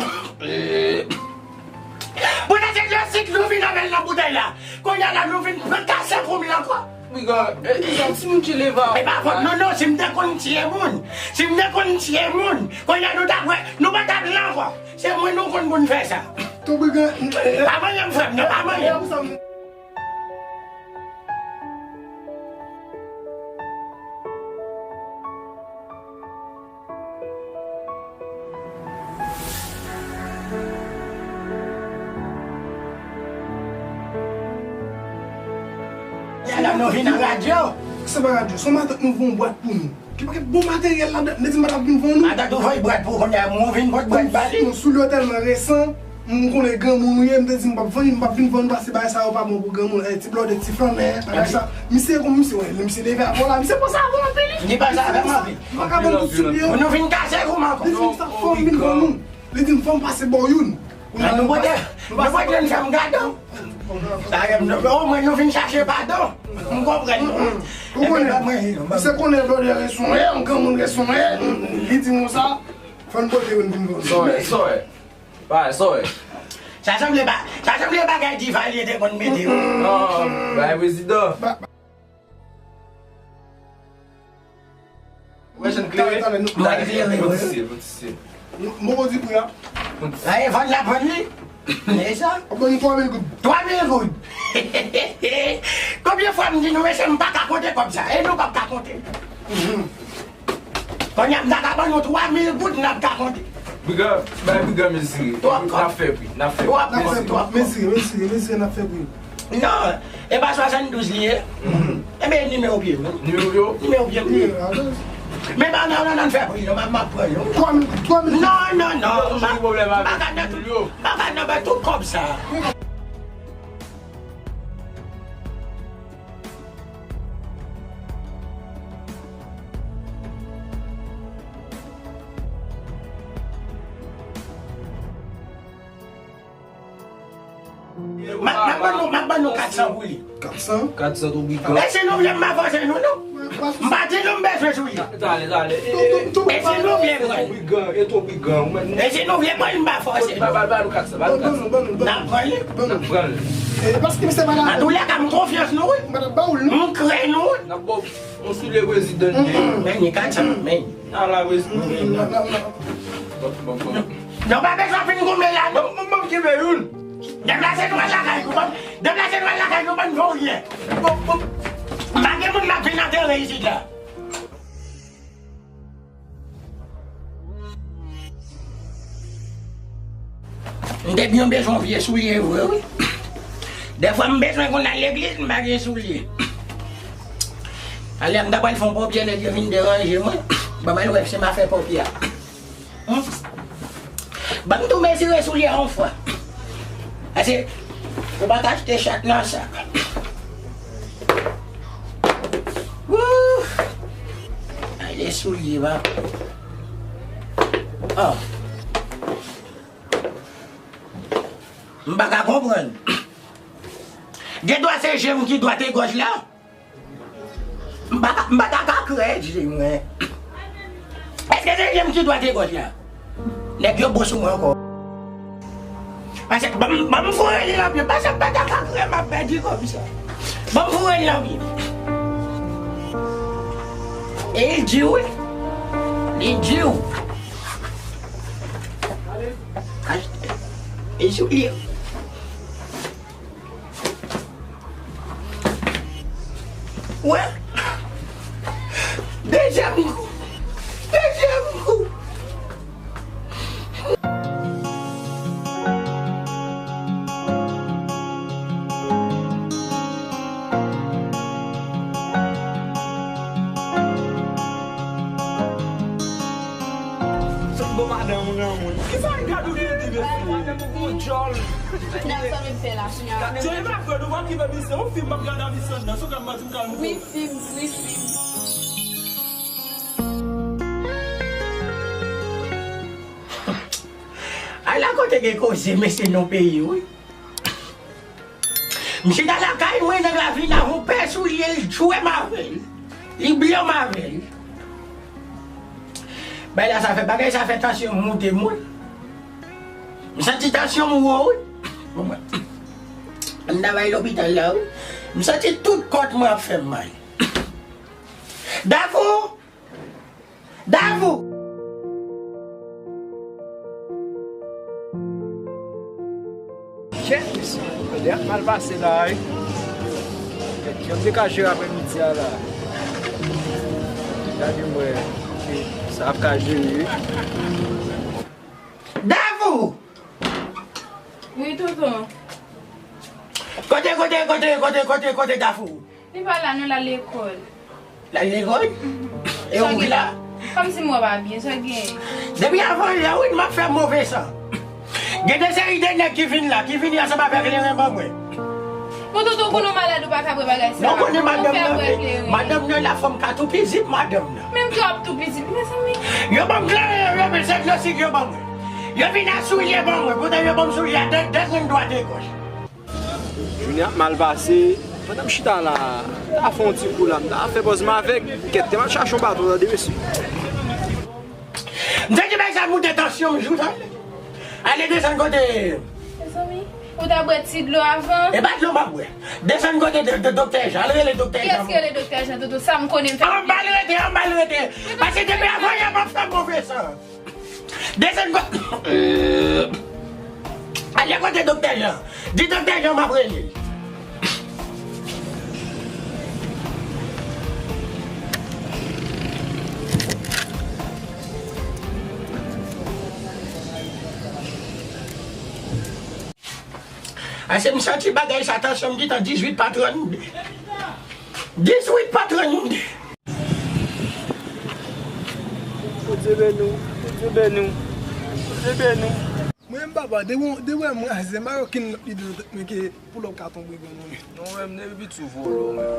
poutèt se klasik nou vin avè l nan boutèy la. Kounye a la, nou vin kase kou m la ankò. Piga, e, e, e, timoun ki leve a. E pa fòt nou non, si m te konn tiye moun, si m te konn tiye moun, kounye a nou t ap wè, nou pa t ap la ankò. Se mwen nou konn pou n fè sa. Tou Piga, pa manyen m, frè m, non, pa manyen m. Yala nou vin nan radyo. Se pa radyo, se yon matant nou voye yon bwat pou nou. Ki pakèt bon materyèl ladan, m te di m pa t ap vin vann nou. Matant ou voye bwat pou kounye a, mwen vin pot bwat ba li. Non, soulye yo tèlman resan, m konnen granmoun ou ye, m te di m p ap vann, m p ap vin vann pase bagay sa yo pa bon pou granmoun. Eh, ti blòdè, ti flannè, bagay sa. Misye kon misye, wè, lè misye leve avè w la, misye panse avè w anpil. Li panse avè m anpil. M pa ka vann tout soulye yo. Nou vin kase kou m ankò. Li di m sa fò m vin vann nou. Li di m fò m pase bò youn. Nan nou pote, nou pote n fè m gade w. Sa, omwen nou vin chache padon. M konprann nou. Ou konnen, misye konnen blòdè reson ye, yon granmoun reson ye, li di nou sa, fò n pote youn vin vann. Sòy, sòy. Pa, sòy. Sa sanble ba, sa sanble bagay Divalye te konn mete yo. Non, bay prezidan. Wè jan klere. Talè, talè, nou, nou al klere, nou wi. Polisye, polisye. Nou, nou di pri a. Aye, vann la vann li. E sa? Ap ban nou twa mil goud. Twa mil goud. Konbyen fwa m di nou, mesye, m pa ka konte kòb sa. E nou p ap ka konte. Kounye a, m ta ka ban nou twa mil goud, n ap ka konte. Piga, bay Piga mezire. Twòp kòb. N ap fè pri, n ap fè pri. Twòp kòb, twòp kòb. Mezire, mezire, mezire, n ap fè pri. Non, e pa swasanndouz li ye. Enben, nimewo pye m. Nimewo pye w? Nimewo pye m li ye. Men pa nan, nan, nan fè pri, non, m ap, m ap pran yo. Twa mil, twa mil. Non, non, non. M pa ka nan tout, m pa ka nan ba tout kòb sa. M ap, m ap ban nou, m ap ban nou katsan pou li. Katsan? Katsan tou Piga. E si nou vle, m pa fòse nou, non. M pa di nou m bezwen sou li. Talè, talè. E si nou vle pran li. Piga, e tou Piga. E si nou vle pran li, m pa fòse nou. Ba, ba, ba nou katsan, ba nou katsan. N ap pran li. N ap pran li. E paske misye pa la. Antoulèka, m konfyans nou, wi. M pa t ap ba ou l, non. M kwè nou, wi. N ap ba w yon soulye prezidan li ye. Men ni katsan, men. Ala prezidan. Non, non, non. Non, pa bezwen fin goumen la, non. Bon, bon, bon, kenbe youn. Deplase nou al lakay nou, bon. Deplase nou al lakay nou, bon, fè w ryen. Bon, bon. Pa gen moun m ap vin antere isit la. M te byen bezwen yon vye soulye vre, wi. Dèfwa m bezwen konn al legliz, m pa gen soulye. Alè a m ta pral fè yon pòpye, nèg yo vin deranje mwen. Ban m al wè si m a fè pòpye a. Hmm? Ban m tou mezire soulye a yon fwa. Paske ou pa ka achte chat nan sak. Wouh! Ale soulye, papa. Oh. M pa ka konprann. Gen dwa se je m ki dwat e gòj la. M pa ka, m pa ta ka kwè, di mwen. Èske se je m ki dwat e gòj la? Nèg yo bon sou mwen ankò. Pase, ban m, ban m foure li nan pye. Pase, m pa ta ka kwè m ap pèdi kòb sa. Ban m foure li nan pye. E li di wi. Li di w. E soulye. Wè. Dezyèm kou. Dezyèm kou. Sot bon madanm ou nan moun. Kisa l gad ou vin di mesye? Madanm ou gon djòl. Nan sa nou fè la, kounye a. Djòl pa fè nou pa okipe misye. Yon fim m ap gade a misye nan. Sou gad m ap di m kal mouko. Wi, fim, wi, fim. Ala kote gen koze, mesye, nan peyi, wi. Misye t al lakay mwen nan ravin avè yon pè soulye, li tchwe m avè l. Li blanm avè l. Bagay la sa fè, bagay sa fè tansyon m moute m wi. M santi tansyon m wo wi. Bon, mwen, m travay lopital la wi. M santi tout kòt mwen ap fè m mal. Davou! Davou! Kèt mesye, jodi a mal pase la wi. Kèt, jan m te ka jere aprèmidi a la. Gade m wè, sa ap ka jere wi. Davou! Wi, tonton. Kote, kote, kote, kote, kote, kote Davou? Li pa la non, l al lekòl. L al lekòl? E ou ki la? Kòmsi mwen pa byen, sa gen? Depi avan yè wi, m ap fè move san. Gen de seri de nèg ki vin la, ki vini ansanm avèk kleren ban mwen. Bon, tonton, konnen w malad, ou pa ka bwè bagay sa. Non, konnen madanm nan, madanm nan la, fò m ka tou pizip madanm nan. Menm ke w ap tou pizip, mezanmi. Yo ban m kleren, yo, yo, men se dlo sik yo ban mwen. Yo vin ak soulye ban mwen, poutan yo ban m soulye a de, de grenn dwat e gòch. Jounen ap mal pase. Pandan m chita la, m ta fè yon ti kou la, m ta fè pòz m avèk. Kèt, te m al chache yon baton, tande, mesye. M te di bagay sa moute tansyon m jou, tande. Ale desann kote. Mezanmi, ou ta bwè ti dlo avan? E pa dlo m ap bwè. Desann kote de, de, doktè Jan. Al rele doktè Jan. Kiyès ki rele doktè Jan, tonton? Sa m konnen m fè. Anba l rete, anba l rete. Paske depi avan yè m ap fè move san. Desann kote. Ale kote doktè Jan. Di doktè Jan m ap rele l. Ase m santi bagay sa, tansyon m gentan dizuit pa trannde. Dizuit pa trannde. Bondye beni w, Bondye beni w, Bondye beni w. Mwen menm papa, depi w, depi w wè m raze, m pa gen okenn lòt lide nan tèt mwen ke pou lè w ka tonbe granmoun. Non, mwen menm, depi piti w vole w menm.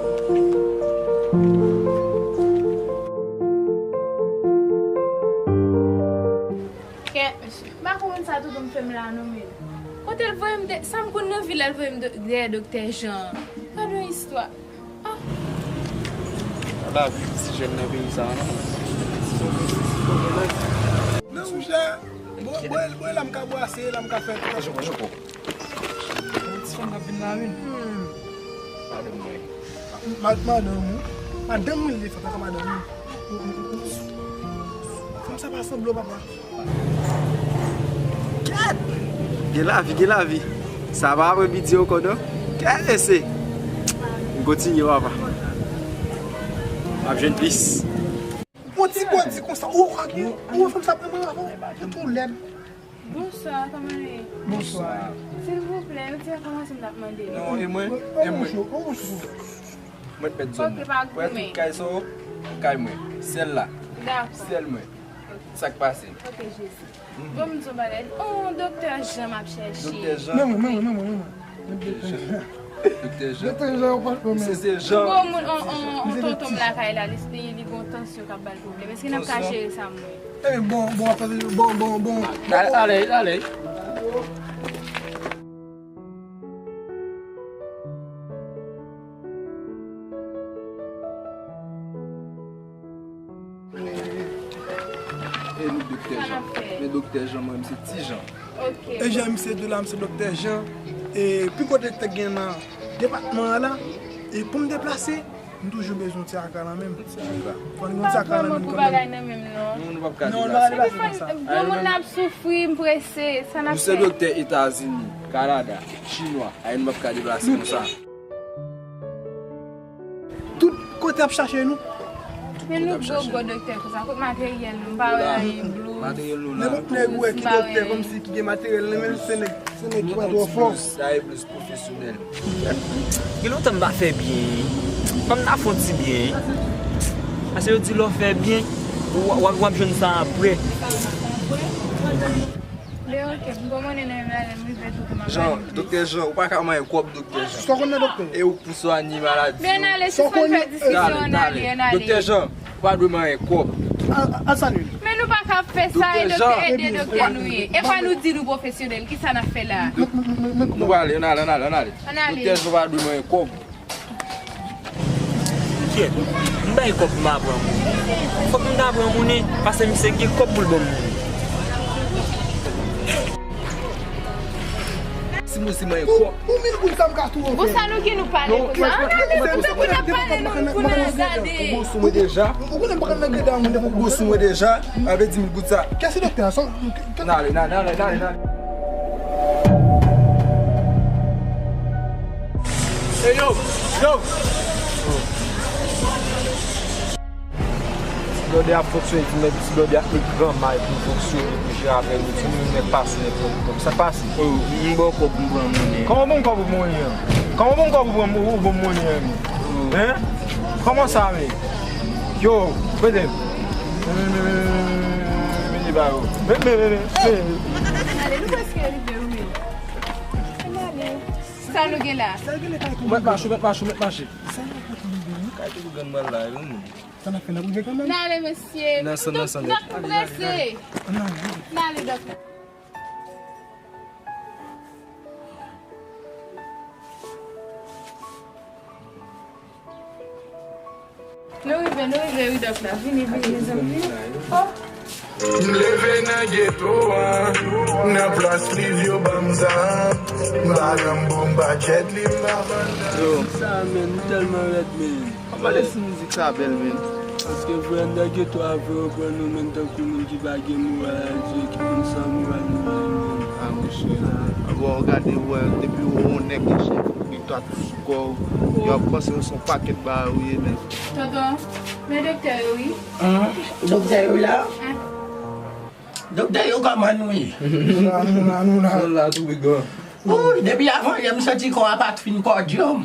Kèt, mesye. M pa konprann sa tonton m fè m la non, men. Kote l voye m de, sa m konn nan vi la, l voye m de, dèyè doktè Jan. Gad yon istwa. Ah. Lavi ti jèn nan peyi sa a, non? Non, monchè. Bwè, bwè, bwè, la m ka bwase, la m ka fè tout. Joko, joko. Ti fanm k ap vin la, wi. Hmm. Madanm mwen. Ma-, madanm ou? Madanm mwen li fè, pa madanm ou. Fanm sa pa sanble w, papa. Kèt! Gen lavi, gen lavi. Sa pa apre midi ankò, non? Kèt, mesye! M kontinye, papa. M ap jwenn plis. Yon ti bòdi konsa, ou wè, ou wè fanm sa pran mwen avè w, ou tou lèd. Bonswa, kòman nou ye? Bonswa. Silvouplè, yon ti enfòmasyon m t ap mande. Non, e mwen, e mwen. Mwen t mèt zòn nan. Wè tout kay sa yo, kay mwen. Sèl la. Dakò. Sèl mwen. Sa k pase? Ok, Jezi. Bon, m di yon bagay. Oh, doktè Jan m ap chèche. Doktè Jan. Men mwen, men mwen, men mwen, men mwen. Doktè Jan. Doktè Jan. Doktè Jan, ou pa konn. Misye se Jan. Gwo moun, on, on, on tonton m lakay la, li, li, li gon tansyon k ap ba l pwoblèm. Èske n ap ka jere sa, mwen? Eh, bon, bon, bon, bon, bon. Ale, ale, ale. E nou doktè Jan. Men doktè Jan, mwen, m se Ti Jan. Ok. E Jan, misye di la, m se doktè Jan. E pi kote te gen nan depatman an la, e pou m deplase, m toujou bezwen ti akra nan men m. Ti akra. Fò n gen ti akra nan men m kanmenm. Pou bagay nan men m, non. Non, nou p ap ka deplase konsa. Gwo moun ap soufri, m prese, sa n ap fè? Nou se doktè Etazini, Kanada, Chinwa, ay nou p ap ka deplase konsa. Tout kote ap chache nou. Men nou gwo gwo doktè konsa, kot materyèl nou? M pa wè anyen, blouz. Nenpòt nèg ou wè ki doktè kòmsi ki gen materyèl nan men l, se nèg, se nèg ki pa twò fò. Sa e blouz pwofesyonèl. Gen lontan m pa fè byen. Fò m ta fè yon ti byen. Paske yo di lè w fè byen, w, w, w ap jwenn sa apre. Ben, ok, m konprann nan menm lalè m rive tou pou m ap Jan, doktè Jan, ou pa ka manyen kòb doktè Jan. Sa w konn nan doktè? E ou k pou swanye maladi yo. Ben, ale, sispann fè diskisyon, ann ale, ann ale. Doktè Jan, ou pa dwe manyen kòb. Al salye l. Men nou pa ka fè sa, e doktè, e de doktè nou ye. E pa nou di nou pwofesyonèl, kisa n ap fè la? Nou prale, ann ale, ann ale, ann ale. Ann ale. Doktè Jan pa dwe manyen kòb. Kèt. Bay kòb m pa pran moun. Fòk m ta pran moun wi, paske misye gen kòb pou l ban m moun. Si mwen se mwen kòb. Pou mil goud sa m ka tou ofri. Bon, sa nou gen nou pale konsa? An ale, tankou n ap pale, nou, pou n al gade. Ou konnen m pa konn nan greda moun devan. Ou sou mwen deja, avè di mil goud sa. Kiyès se doktè a? N ale, n ale, n ale, n ale, n ale. Ey, yo, yo. Ti blòdè ap fonksyone, ti nèg, ti blòdè ap met gran may pou fonksyone, pou jere avè nou, ti moun nèg pa sou nèg pwoblèm. Sa k pase? Oh, m ba w kòb, m pran monnen. Kòman ban m kòb ou monnen an? Kòman ban m kòb ou pran, ou ban m monnen an? Hein? Kòman sa, men? Yo, mete. Mete, mete, mete, mete, mete, mete, ba yo. Mete, mete, mete, mete. Ale, nou prèske rive, wi. Ann ale. Sa nou gen la? Mèt mache, mèt mache, mèt mache. Kay tou grann mwen la, wi. Sa n ap fè, n ap rive kanmenm? N ale, mesye. Nan san, nan san. N ap prese. N ale, dòk. Nou rive, nou rive, wi, dòk la. Vini, vini, mezanmi. Oh. M leve nan geto a, nan plas liv yo ban m zam. M pa janm bon, m pa tchèt li, m pa vann zam. Yo. Sa, men, m tèlman rèd, men. An pale si mizik sa bèl, men. Paske vre anndan geto a vre yo pran nou menm tankou moun ki pa gen moral, Dye ki konn san moral nou ye, men. A, monchè. A, bon, w gade, wè, depi w wè yon nèg gen chèf, gen kat sou kò w, yo ap panse w se yon pakèt bagay ou ye, men. Tonton, men doktè yo, wi. An, doktè yo la? An. Doktè yo kòman nou ye? Nou la, nou la, nou la. Nou la, tou pigan. Wouy, depi avan yè m santi kò a pa t fin kòdyòm.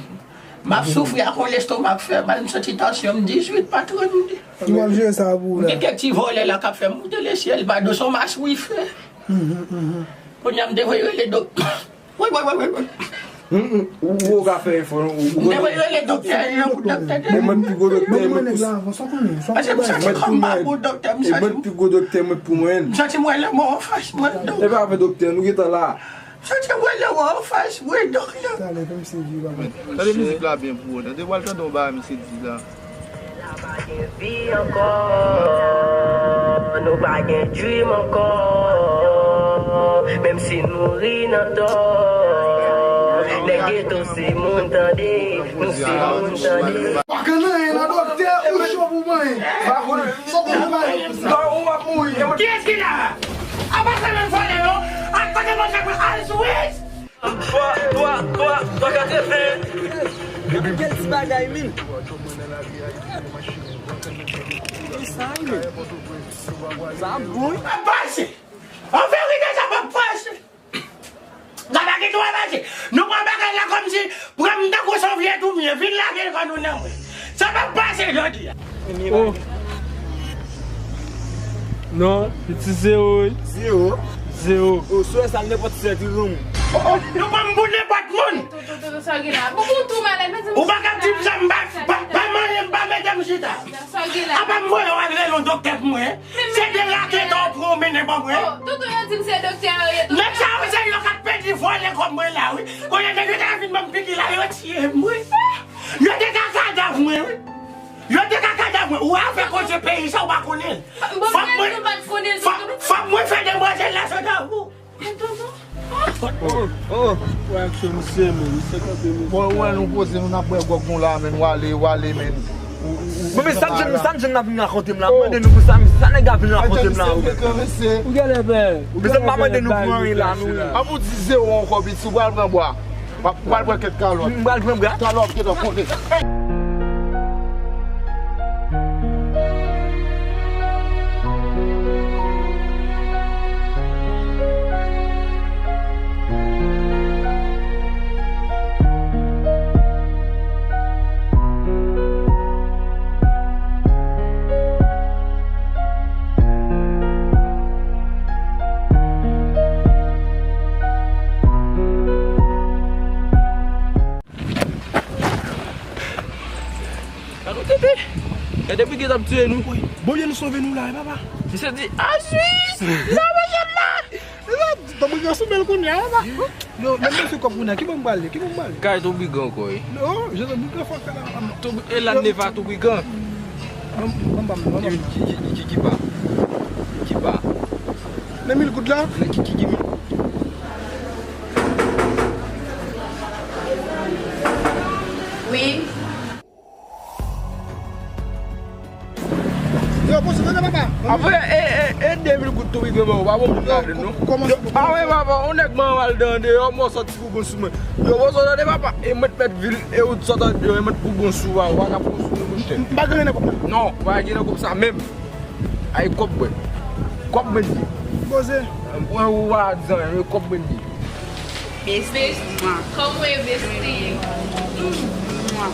M ap soufri ak yon lestomak fè mal, m santi tansyon m dizuit pa trannde. Ki w ap jere sa pou ou la? M gen kèk ti vòlè la k ap fè m moute lesyèl, pa do son mas wife. Kounye a m te voye rele dok-, wi, wi, wi, wi, wi. Ou, ou ka fè efò, non? Ou, ou... M te voye rele doktè, yon kout doktè. E mwen pi gwo doktè, mwen pou... Paske m santi kòm m pa bon doktè, m santi... E mwen pi gwo doktè, mwen pou mwen. M santi m wè lanmò anfas mwen, dok. E pa avè doktè, nou gentan la. Sa te wè lè w anfas, wi, dòk la. Talè, kòmsi di, papa. Tande mizik la byen pou ou. Tande, w al tande yon bagay misye di la. La pa gen vi ankò, nou pa gen dream ankò. Menm si nou ri nan tò, nèg geto se moun tande, nou se moun tande. Pa gen anyen nan doktè, ou cho pou mwen. Pa konnen. Sa te pale. Ba ou ap mouri. Kiyès ki la? Apa sa menm vòlè yo? Ak kote manje mwen al sou wis? Twa, twa, twa, twa katreven. Gade ti bagay, min. E sa, men. Sa bon, wi. Ap pase. An verite, sa p ap pase. Gade ki tou ap pase. Nou pran bagay la kòmsi, pran m tankou se yon vye tou m ye. Vin lage kò nou nan mwen. Sa p ap pase jodi a. Oh. Non, li ti zewo, wi. Zewo. Zewo. Oh, sou sa, nenpòt sèt, wi, non. Oh, oh, nou pran m pou nenpòt moun. Toto, toto, sa gen la. Bon, ou tou malad, mezanmi. Ou pa ka di m sa, m pa, pa, pa manyen, m pa mete m chita. Sa gen la. Apa m voye w al rele yon doktè pou mwen? Se de raketa w pran w mennen ban mwen. Oh, toto, yo di m se doktè yo ye, toto. Nèg sa yo se yo k ap pedi vòlè kòb mwen la, wi. Kounye a, yo ta vin ban m piki la, yo tiye m, wi. Yo te ka kadav mwen, wi. Yo te ka kadav mwen. Ou avè koze peyi sa, ou pa konnen l. Fòk mwen, fòk, fòk mwen fè demwazèl la sot avou. Oh, oh. Wè aksyon misye, men, misye kanpe, men. Bon, wè nou poze, nou n ap bwè gwòg nou la, men, w ale, w ale, men. Bon, men sa m jwenn, sa m jwenn n ap vin rakonte m la, m mande nou pou sa, sa nèg la vin rakonte m la, wi. Ou genlè pè. Mezanmi, m pa mande nou pou anyen la, non. An pou di zewo ankò, piti, ou pral pran bwa. W ap, w ap pran kèk kalòt. M pral pran bwa. Kalòt, kèk kalòt. Gade tete. Gade piga t ap tiye nou. Bondye nou sove nou la, papa. Misye di, "Aswis! Nan manje m la!" Tonbrigan sou bèl kounye a, papa. Yo, men mesye kòb kounye a, ki bò m prale? Ki bò m prale? Kay Tonbrigan ankò, wi. Non, je Tonbrigan fò fè la. Tonbri-, e la neva Tonbrigan. Ban m, ban m, ban m, ban m. Ki, ki, ki, ki, ki pa? Ki pa? Nan mil goud la? Nan ki, ki, ki mil goud? Wi. Yo, poze, tande papa. Apre, e, e, e de mil goud tou, wi, granmoun, pa bon moun nan, non. Kòman se pou... Ah, wi, papa, yon nèg mwen al dan deyò, mwen sòti pou bon sou mwen. Yo, poze, tande papa, e mwen t mèt vil, e ou t sòti an deyò, e mwen t pou bon sou, wa, wa, ka pou bon sou, monchè. M pa gen nan kòb la. Non, pa gen nan kòb sa menm. Ay, kòb mwen. Kòb mwen di. Poze. Mwen, ou pa di anyen, kòb mwen di. Besti. Kòman w ye, besti? Mwa.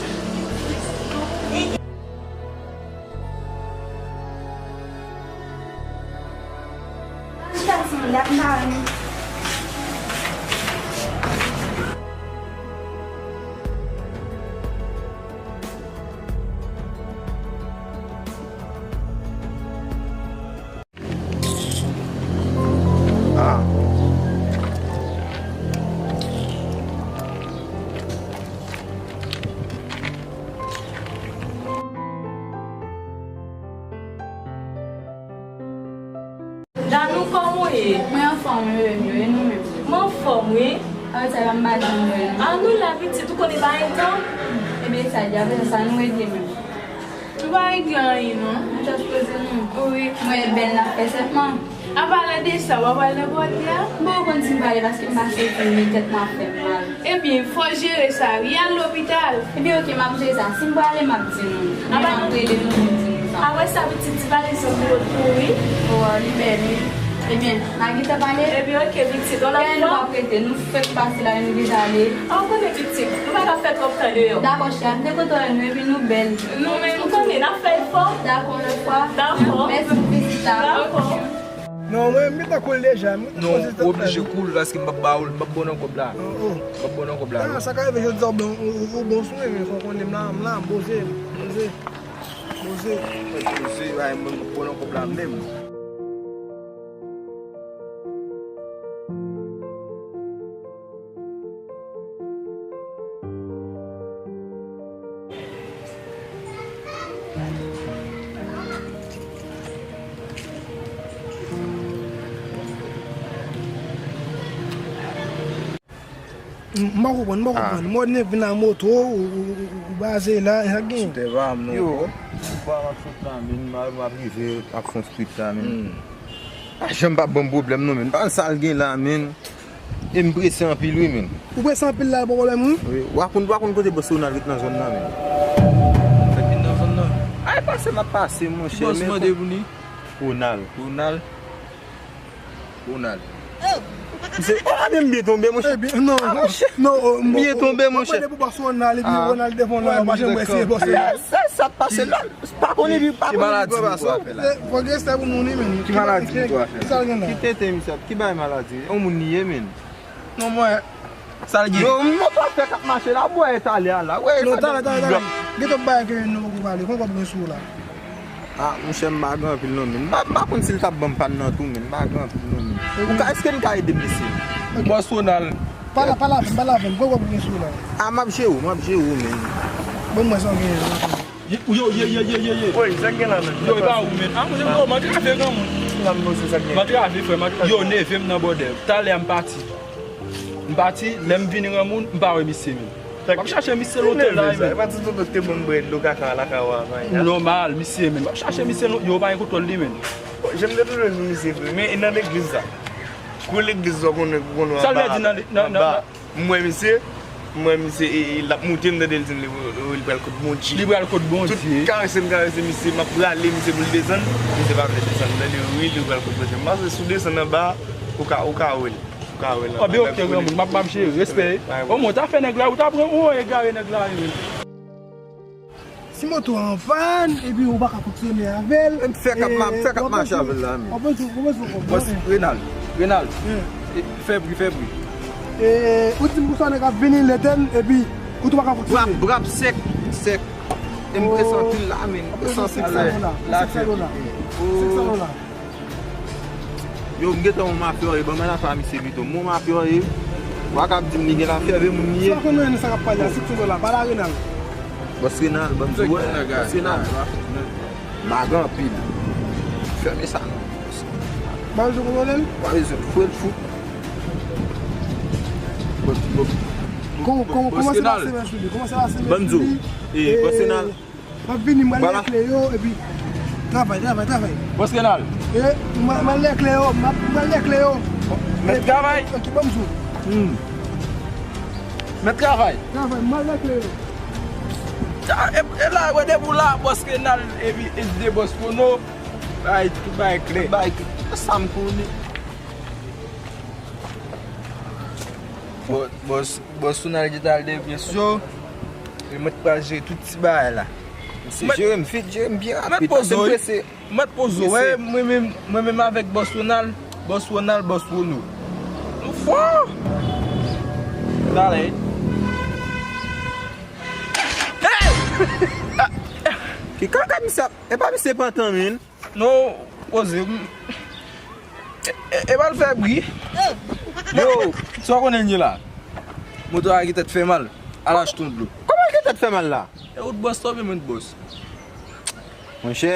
Ah. Danou, kòman w ye? Mwen anfòm, wi, wi, wi, e nou menm? Mwen anfòm, wi. Awe, sa va, m pa janm wè nou. A, nou la, pitit, ou konnen pa gen tan. Ebyen, sa di, apre sa, nou regle menm. Nou pa regle anyen, non. Nou just poze nou. Wi. Mwen bèl n ap fè sèlman. An palan de sa, w ap al nan bòdè a? M poko konn si m prale paske m pa sezi, men tèt mwen ap fè m mal. Ebyen, fò w jere sa, wi. Al lopital. Ebyen, oke, m ap jere sa. Si m prale, m ap di nou. Men m ap rele nou pou m di nou sa. Apre sa, pitit, ti valiz ou pou yo tou, wi. O, li bèl, wi. Ebyen, n a gentan pale? Ebyen, oke, pitit, on lòt fwa. Lè nou ap rete, nou fèk pase la, nou deja ale. A, ou konnen, pitit, nou pa ka fè twòp tan deyò. Dakò, cheri, m te kontan wè nou, epi nou bèl. Nou menm, ou konnen, n ap fè efò. Dakò, lòt fwa. Dakò. Mèsi pou vizit la. Dakò. Non, mwen, m gentan cool deja. M gentan... Non, ou oblije cool, paske m p ap ba ou l, m p ap ba w nan kòb la. Oh, oh. M p ap ba w nan kòb la, non. Ah, sa ka rive jodi a, ou bon, ou, ou, ou bon sou mwen, men fò w konnen m la, m la, m poze, m poze. Poze. Poze, ay, mwen, mwen nan kòb la menm. M pa konprann, m pa konprann. Mòd nèg vin a moto, ou, ou, ou, ou baze la, sa k gen? Sou tè pa m non. Yo, m pa m ap sot la, men m ap, m ap rive, m ap fè yon street la, men. Hmm. Pa janm pa ban m pwoblèm non, men. Pa sa l gen la, men. E m prese anpil, wi, men. Ou prese anpil la, pa pwoblèm, wi. Wi, w a konn, w a konn kote bòs Ronald ret nan zòn nan, men. Fèk vin nan zòn nan. Ay, pase, m ap pase, monchè. Ki bòs mande pou li? Ronald. Ronald. Ronald. Misye, oh, men m byen tonbe, monchè. Ebyen, non, ah, monchè. Non, oh, m byen tonbe, monchè. Mwen mande pou bòs Ronald, epi Ronald devan la, pa janm wè se bòs la. Sa, sa k pase la. Pa konnen li, pa konnen li pran pa sa. Ki maladi misye ap fè la? Fò gen respè pou moun, wi, men. Ki maladi misye ap fè la? Ki sa l gen la? Ki tete misye ap, ki bay maladi? Yon moun li ye, men. Non, mwen. Sa l gen? Yo, moto ap fè k ap mache la, bwè talè a la. Wè, non, talè, talè, talè. Gen twòp bagay ke nou poko pale. Konn kòb gen sou ou la? Ah, monchè, m pa gen anpil non, men. M pa, m pa konn si l t ap ban m pa n nan tou, men. M pa gen anpil non, men. Ou ka, èske n ka ede m, mesye? Bòs Ronald. Pa la, pa la, pa la, pa la, konn kòb gen sou ou la? Ah, m ap jere w, m ap jere w, men. Bon, mwen sa w gen la. Yo, yo, yo, yo, yo, yo, yo. Woy, sa k gen la menm? Yo, e pa ou, men. Ah, mwen, yo, m antrave granmoun. M antrave, frè, m antrave. Yo, neve m nan bòdè. Talè a m pati. M pati, lè m vini granmoun, m pa wè misye, men. M ap chache misye lotèl la, men. E pa ti tonton ki te ban m bwè dlo kaka lakay ou a, men, a? Nòmal, misye, men. M ap chache misye, non, yo pa gen kontwòl li, men. Bon, jan m te toujou di misye vre, men e nan legliz la. Kou legliz la, ou konnen, ou konnen anba. Sa l vle di nan, nan, nan, nan. M wè misye, m wè misye, e, e, l ap moute, m tande l di m li, li pral kot Bondye. Li pral kot Bondye. Tout karese m karese misye, m ap rale misye pou l desann, misye pa vle desann. M tande wi, li pral kot Bondye. M panse si w desann anba, ou ka, ou ka wè l. Ou ka wè l anba. Anben, oke, granmoun, m ap, m ap jere, respè. Omwen, w ta fè nèg la, ou ta pran, ou egare nèg la, wi. Si moto a an pàn, epi ou pa ka fonksyone avè l, m fè k ap, m fè k ap mache avè l la, men. W ap bezwen, w ap bezwen kòb. Bòs, Renal, Renal, e, fè bri, fè bri. E, ou di m konsa nèg ap vini lè tèm, epi ou tou pa ka fonksyone. Brap, brap sèk, sèk. E m prese anpil la, men. M prese anpil la. Senk san dola. Senk san dola. Yo, m gentan yon mafya, e ban m lafè a misye pito. M yon mafya, e. W a ka ap di m li gen lafyèv, e moun li ye. Sa konn wè nan sa k ap pale a, si ti dola, pale a Renal. Bòs Renal, ban m di w, bòs Renal. Maga anpil. Fèmen sa non. Ba l jou kolonèl. Pa bezwen fwe l fou. Bon, bon. Kòman, kòman, kòman se pase mèsi li? Kòman se pase mèsi li? Ban m di w. E, Bòs Renal. M ap vini, m al lè kle yo, epi travay, travay, travay. Bòs Renal. E, m al, m al lè kle yo, m ap, m al lè kle yo. Mèt travay. Ok, ban m jou. Hmm. Mèt travay. Travay, m al lè kle yo. Ah, e, e la, wè depi w la, Bòs Renal, epi, epi de Bòs Fono, bay, tout bay klè. Bay, sa m konnen. Bò-, Bòs, Bòs Fono al di t al de pyès yo, e mwen t pral jere tout ti bagay la. Mesye, jere m vit, jere m byen rapid, paske m prese. Mèt poze w, wè, mwen menm, mwen menm avèk Bòs Ronald, Bòs Ronald, Bòs Rono. Nou fò! Talè. Hey! Ki kaka misye ap, e pa misye pantan, men. Non, poze. E, e, e pa l fè bri. Yo, sa w konnen l ye la? Moto a gentan fè mal. Al achte yon dlo. Kòman l gentan fè mal la? E ou t bòs, sa w vle mwen t bòs. Monchè,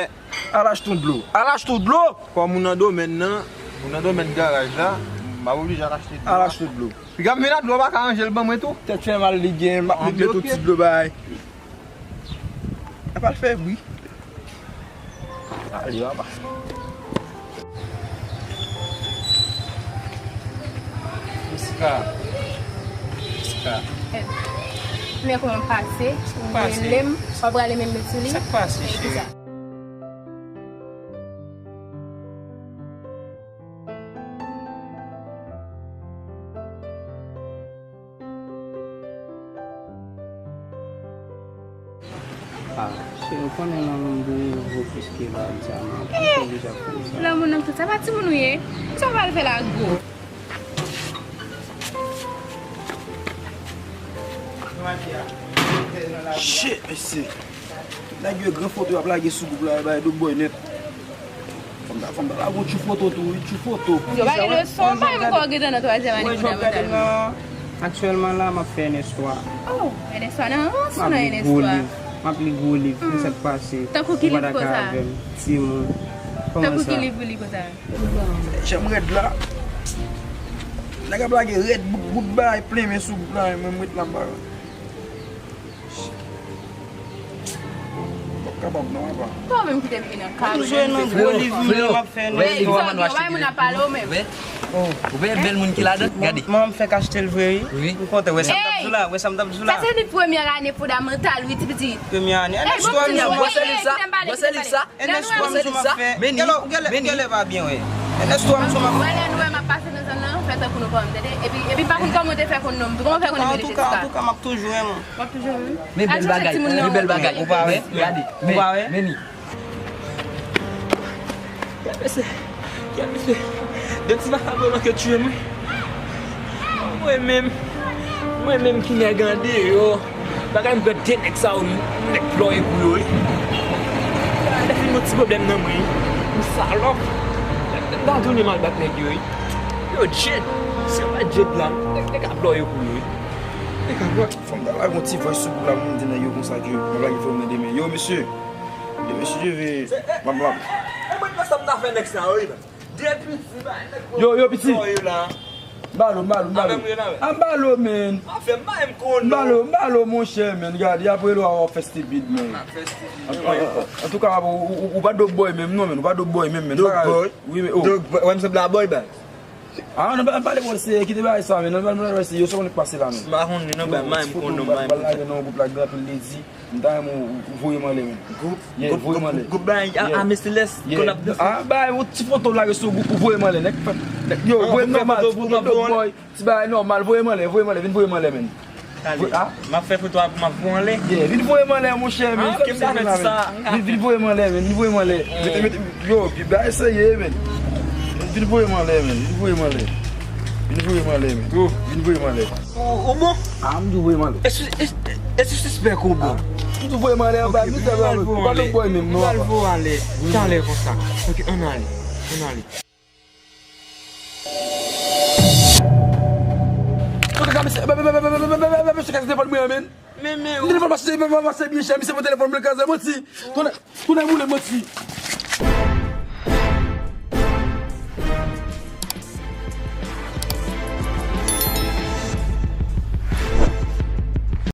al achte yon dlo. Al achte yon dlo! Kòm ou nan domèn nan, ou nan domèn garaj la, m ap oblije al achte dlo. Al achte dlo. Piga m vin ak dlo, ou pa ka ranje l ban mwen tou? Tèt fè mal li gen, m ap met tout ti dlo bay. Apa l fè bri. Ale, papa. Jessica. Jessica. Men kòman m pase? Ou rele m, w ap rale men m met sou li? Sa k pase, cheri? Ah, cheri, ou konnen lanmou m pou ou vo plis ke lwa dyaman. Poukisa w deja fè m sa? Lanmou nan tout sa, pa timoun ou ye. Sa w pral fè la gwo? Shit, mesye. Nèg yo gran foto y ap lage sou gwoup la, bay do bòy nèt. Fò m ta, fò m ta lage yon tchou foto tou, wi, tchou foto. Yo ba gen leson, pa gen kò gentan nan twazyèm ane fondamantal. Aktyèlman la, m ap fè N S twa. Oh, N S twa nan rans ou nan N S twa? M ap li gwo liv, m ap li gwo liv, men sa k pase. Tankou ki liv konsa? Timoun. Tankou ki liv ou li konsa? Janm rèd la. Nèg ap lage rèd, bout, bout bagay plen men sou gwoup la, men mwen m ret la m pa. Shit. M p ap kapab non, apa. Sa w menm ki te vin nan kay ou. Mwen jwe nan gwo liv mwen, m ap fè nan. Egzanp, yo bay moun ap pale w menm. Oh, ou vle bèl moun ki ladan? Gade. Mwen, m fèk achte l vre, wi. Wi. M kontan, wè sa m t ap di w la, wè sa m t ap di w la. Sa se li premyè ane fondamantal, wi, ti pitit. Premyè ane. Ey, bon, ti pitit, wè, kite m pale, kite m pale, kite m pale. N S twa m sou m ap fè. Meni, meni. Genlè, genlè, genlè pa byen, wi. N S twa m sou m ap fè. Wè lè nou wè m ap pase nan zòn nan, fè tankou nou pa wè m, tande? Epi, epi pa konn kòman w te fè konn non m. Kòman w fè konn rele Jessica? Antouka, antouka, m ap toujou renmen w. W ap toujou renmen m? Men bèl bagay, men bèl bagay. Ou pa wè? Gade, men, meni. Gade mesye, gade mesye. De ti vakabon lan ke tiye mwen. Mwen menm, mwen menm ki nèg andeyò. Bagay m pran de nèg sa yo, nèg plore pou yo, wi. Lè fin yon ti pwoblèm nan mwen, wi. M salòp. M ta tounen m al bat nèg yo, wi. Yo, Jed, si yo pa Jed la, nèg, nèg a plore pou yo, wi. Nèg a plore. Fò m ta lage yon ti voice sou gwoup la pou m di nèg yo konsa ke m ap lage fò m nan demen. Yo, mesye. Yo, mesye, je ve. M ap la. E mwen, sa m ta fè nèg sa yo, wi, la. Yo, yo, piti. M ba l ou, m ba l ou, m ba l ou. A, m ba l ou, men. M ba l ou, m ba l ou, monchè, men. Gade, y ap rele w a fè stipid, men. An, an, an, antouka, ou, ou, ou pa dog boy menm, non, men. Ou pa dog boy menm, men. Dog boy? Wi, men, oh. Dog boy, wè m sanble a boy, baz. A, nan pa, pale bòl, se kite bagay sa, men. Nan pale bòl, se yo, se konnen k pase la, men. M pa konnen, non, baz, m pa menm konnen, m pa menm konnen. Nan gwoup la, gen anpil ledi. M ta renmen w voye m anlè, men. Gwoup, yeah, gwoup, voye m anlè. Gwoup, gwoup bay a, yeah, a Miss Celeste, yeah, kon ap danse. A, bay yon ti foto lage sou gwoup, ou voye m anlè. Nèg, fè, nèg, yo, voye m nòmal, ti foto dog boy, ti bagay nòmal, voye m anlè, voye m anlè, vin voye m anlè, men. Tande, m ap fè foto a pou m ap voye w anlè. Yeah, vin voye m anlè, monchè, men. Ah, ok, m ta fè ti sa. Vin, vin voye m anlè, men, vin voye m anlè. Mete, mete, yo, bagay serye, men. Vin voye m anlè, men, vin voye m anlè. Vin voye m anlè, men. Vin voye m anlè. Ou, ou bon? A, m di w voye m anlè. E si, e, e si sispèk ou bon? M di w voye m anlè anba, misye, ou pa t ap voye menm, non, papa. M pral voye w anlè. Talè konsa. Ok, ann ale. Ann ale. Kote ka mesye, mesye ka telefòn mwen an, men. Men, men, telefòn mache, telefòn mache byen chè, misye pran telefòn mwen kraze, manti. Tonnè, tonnè boule, manti.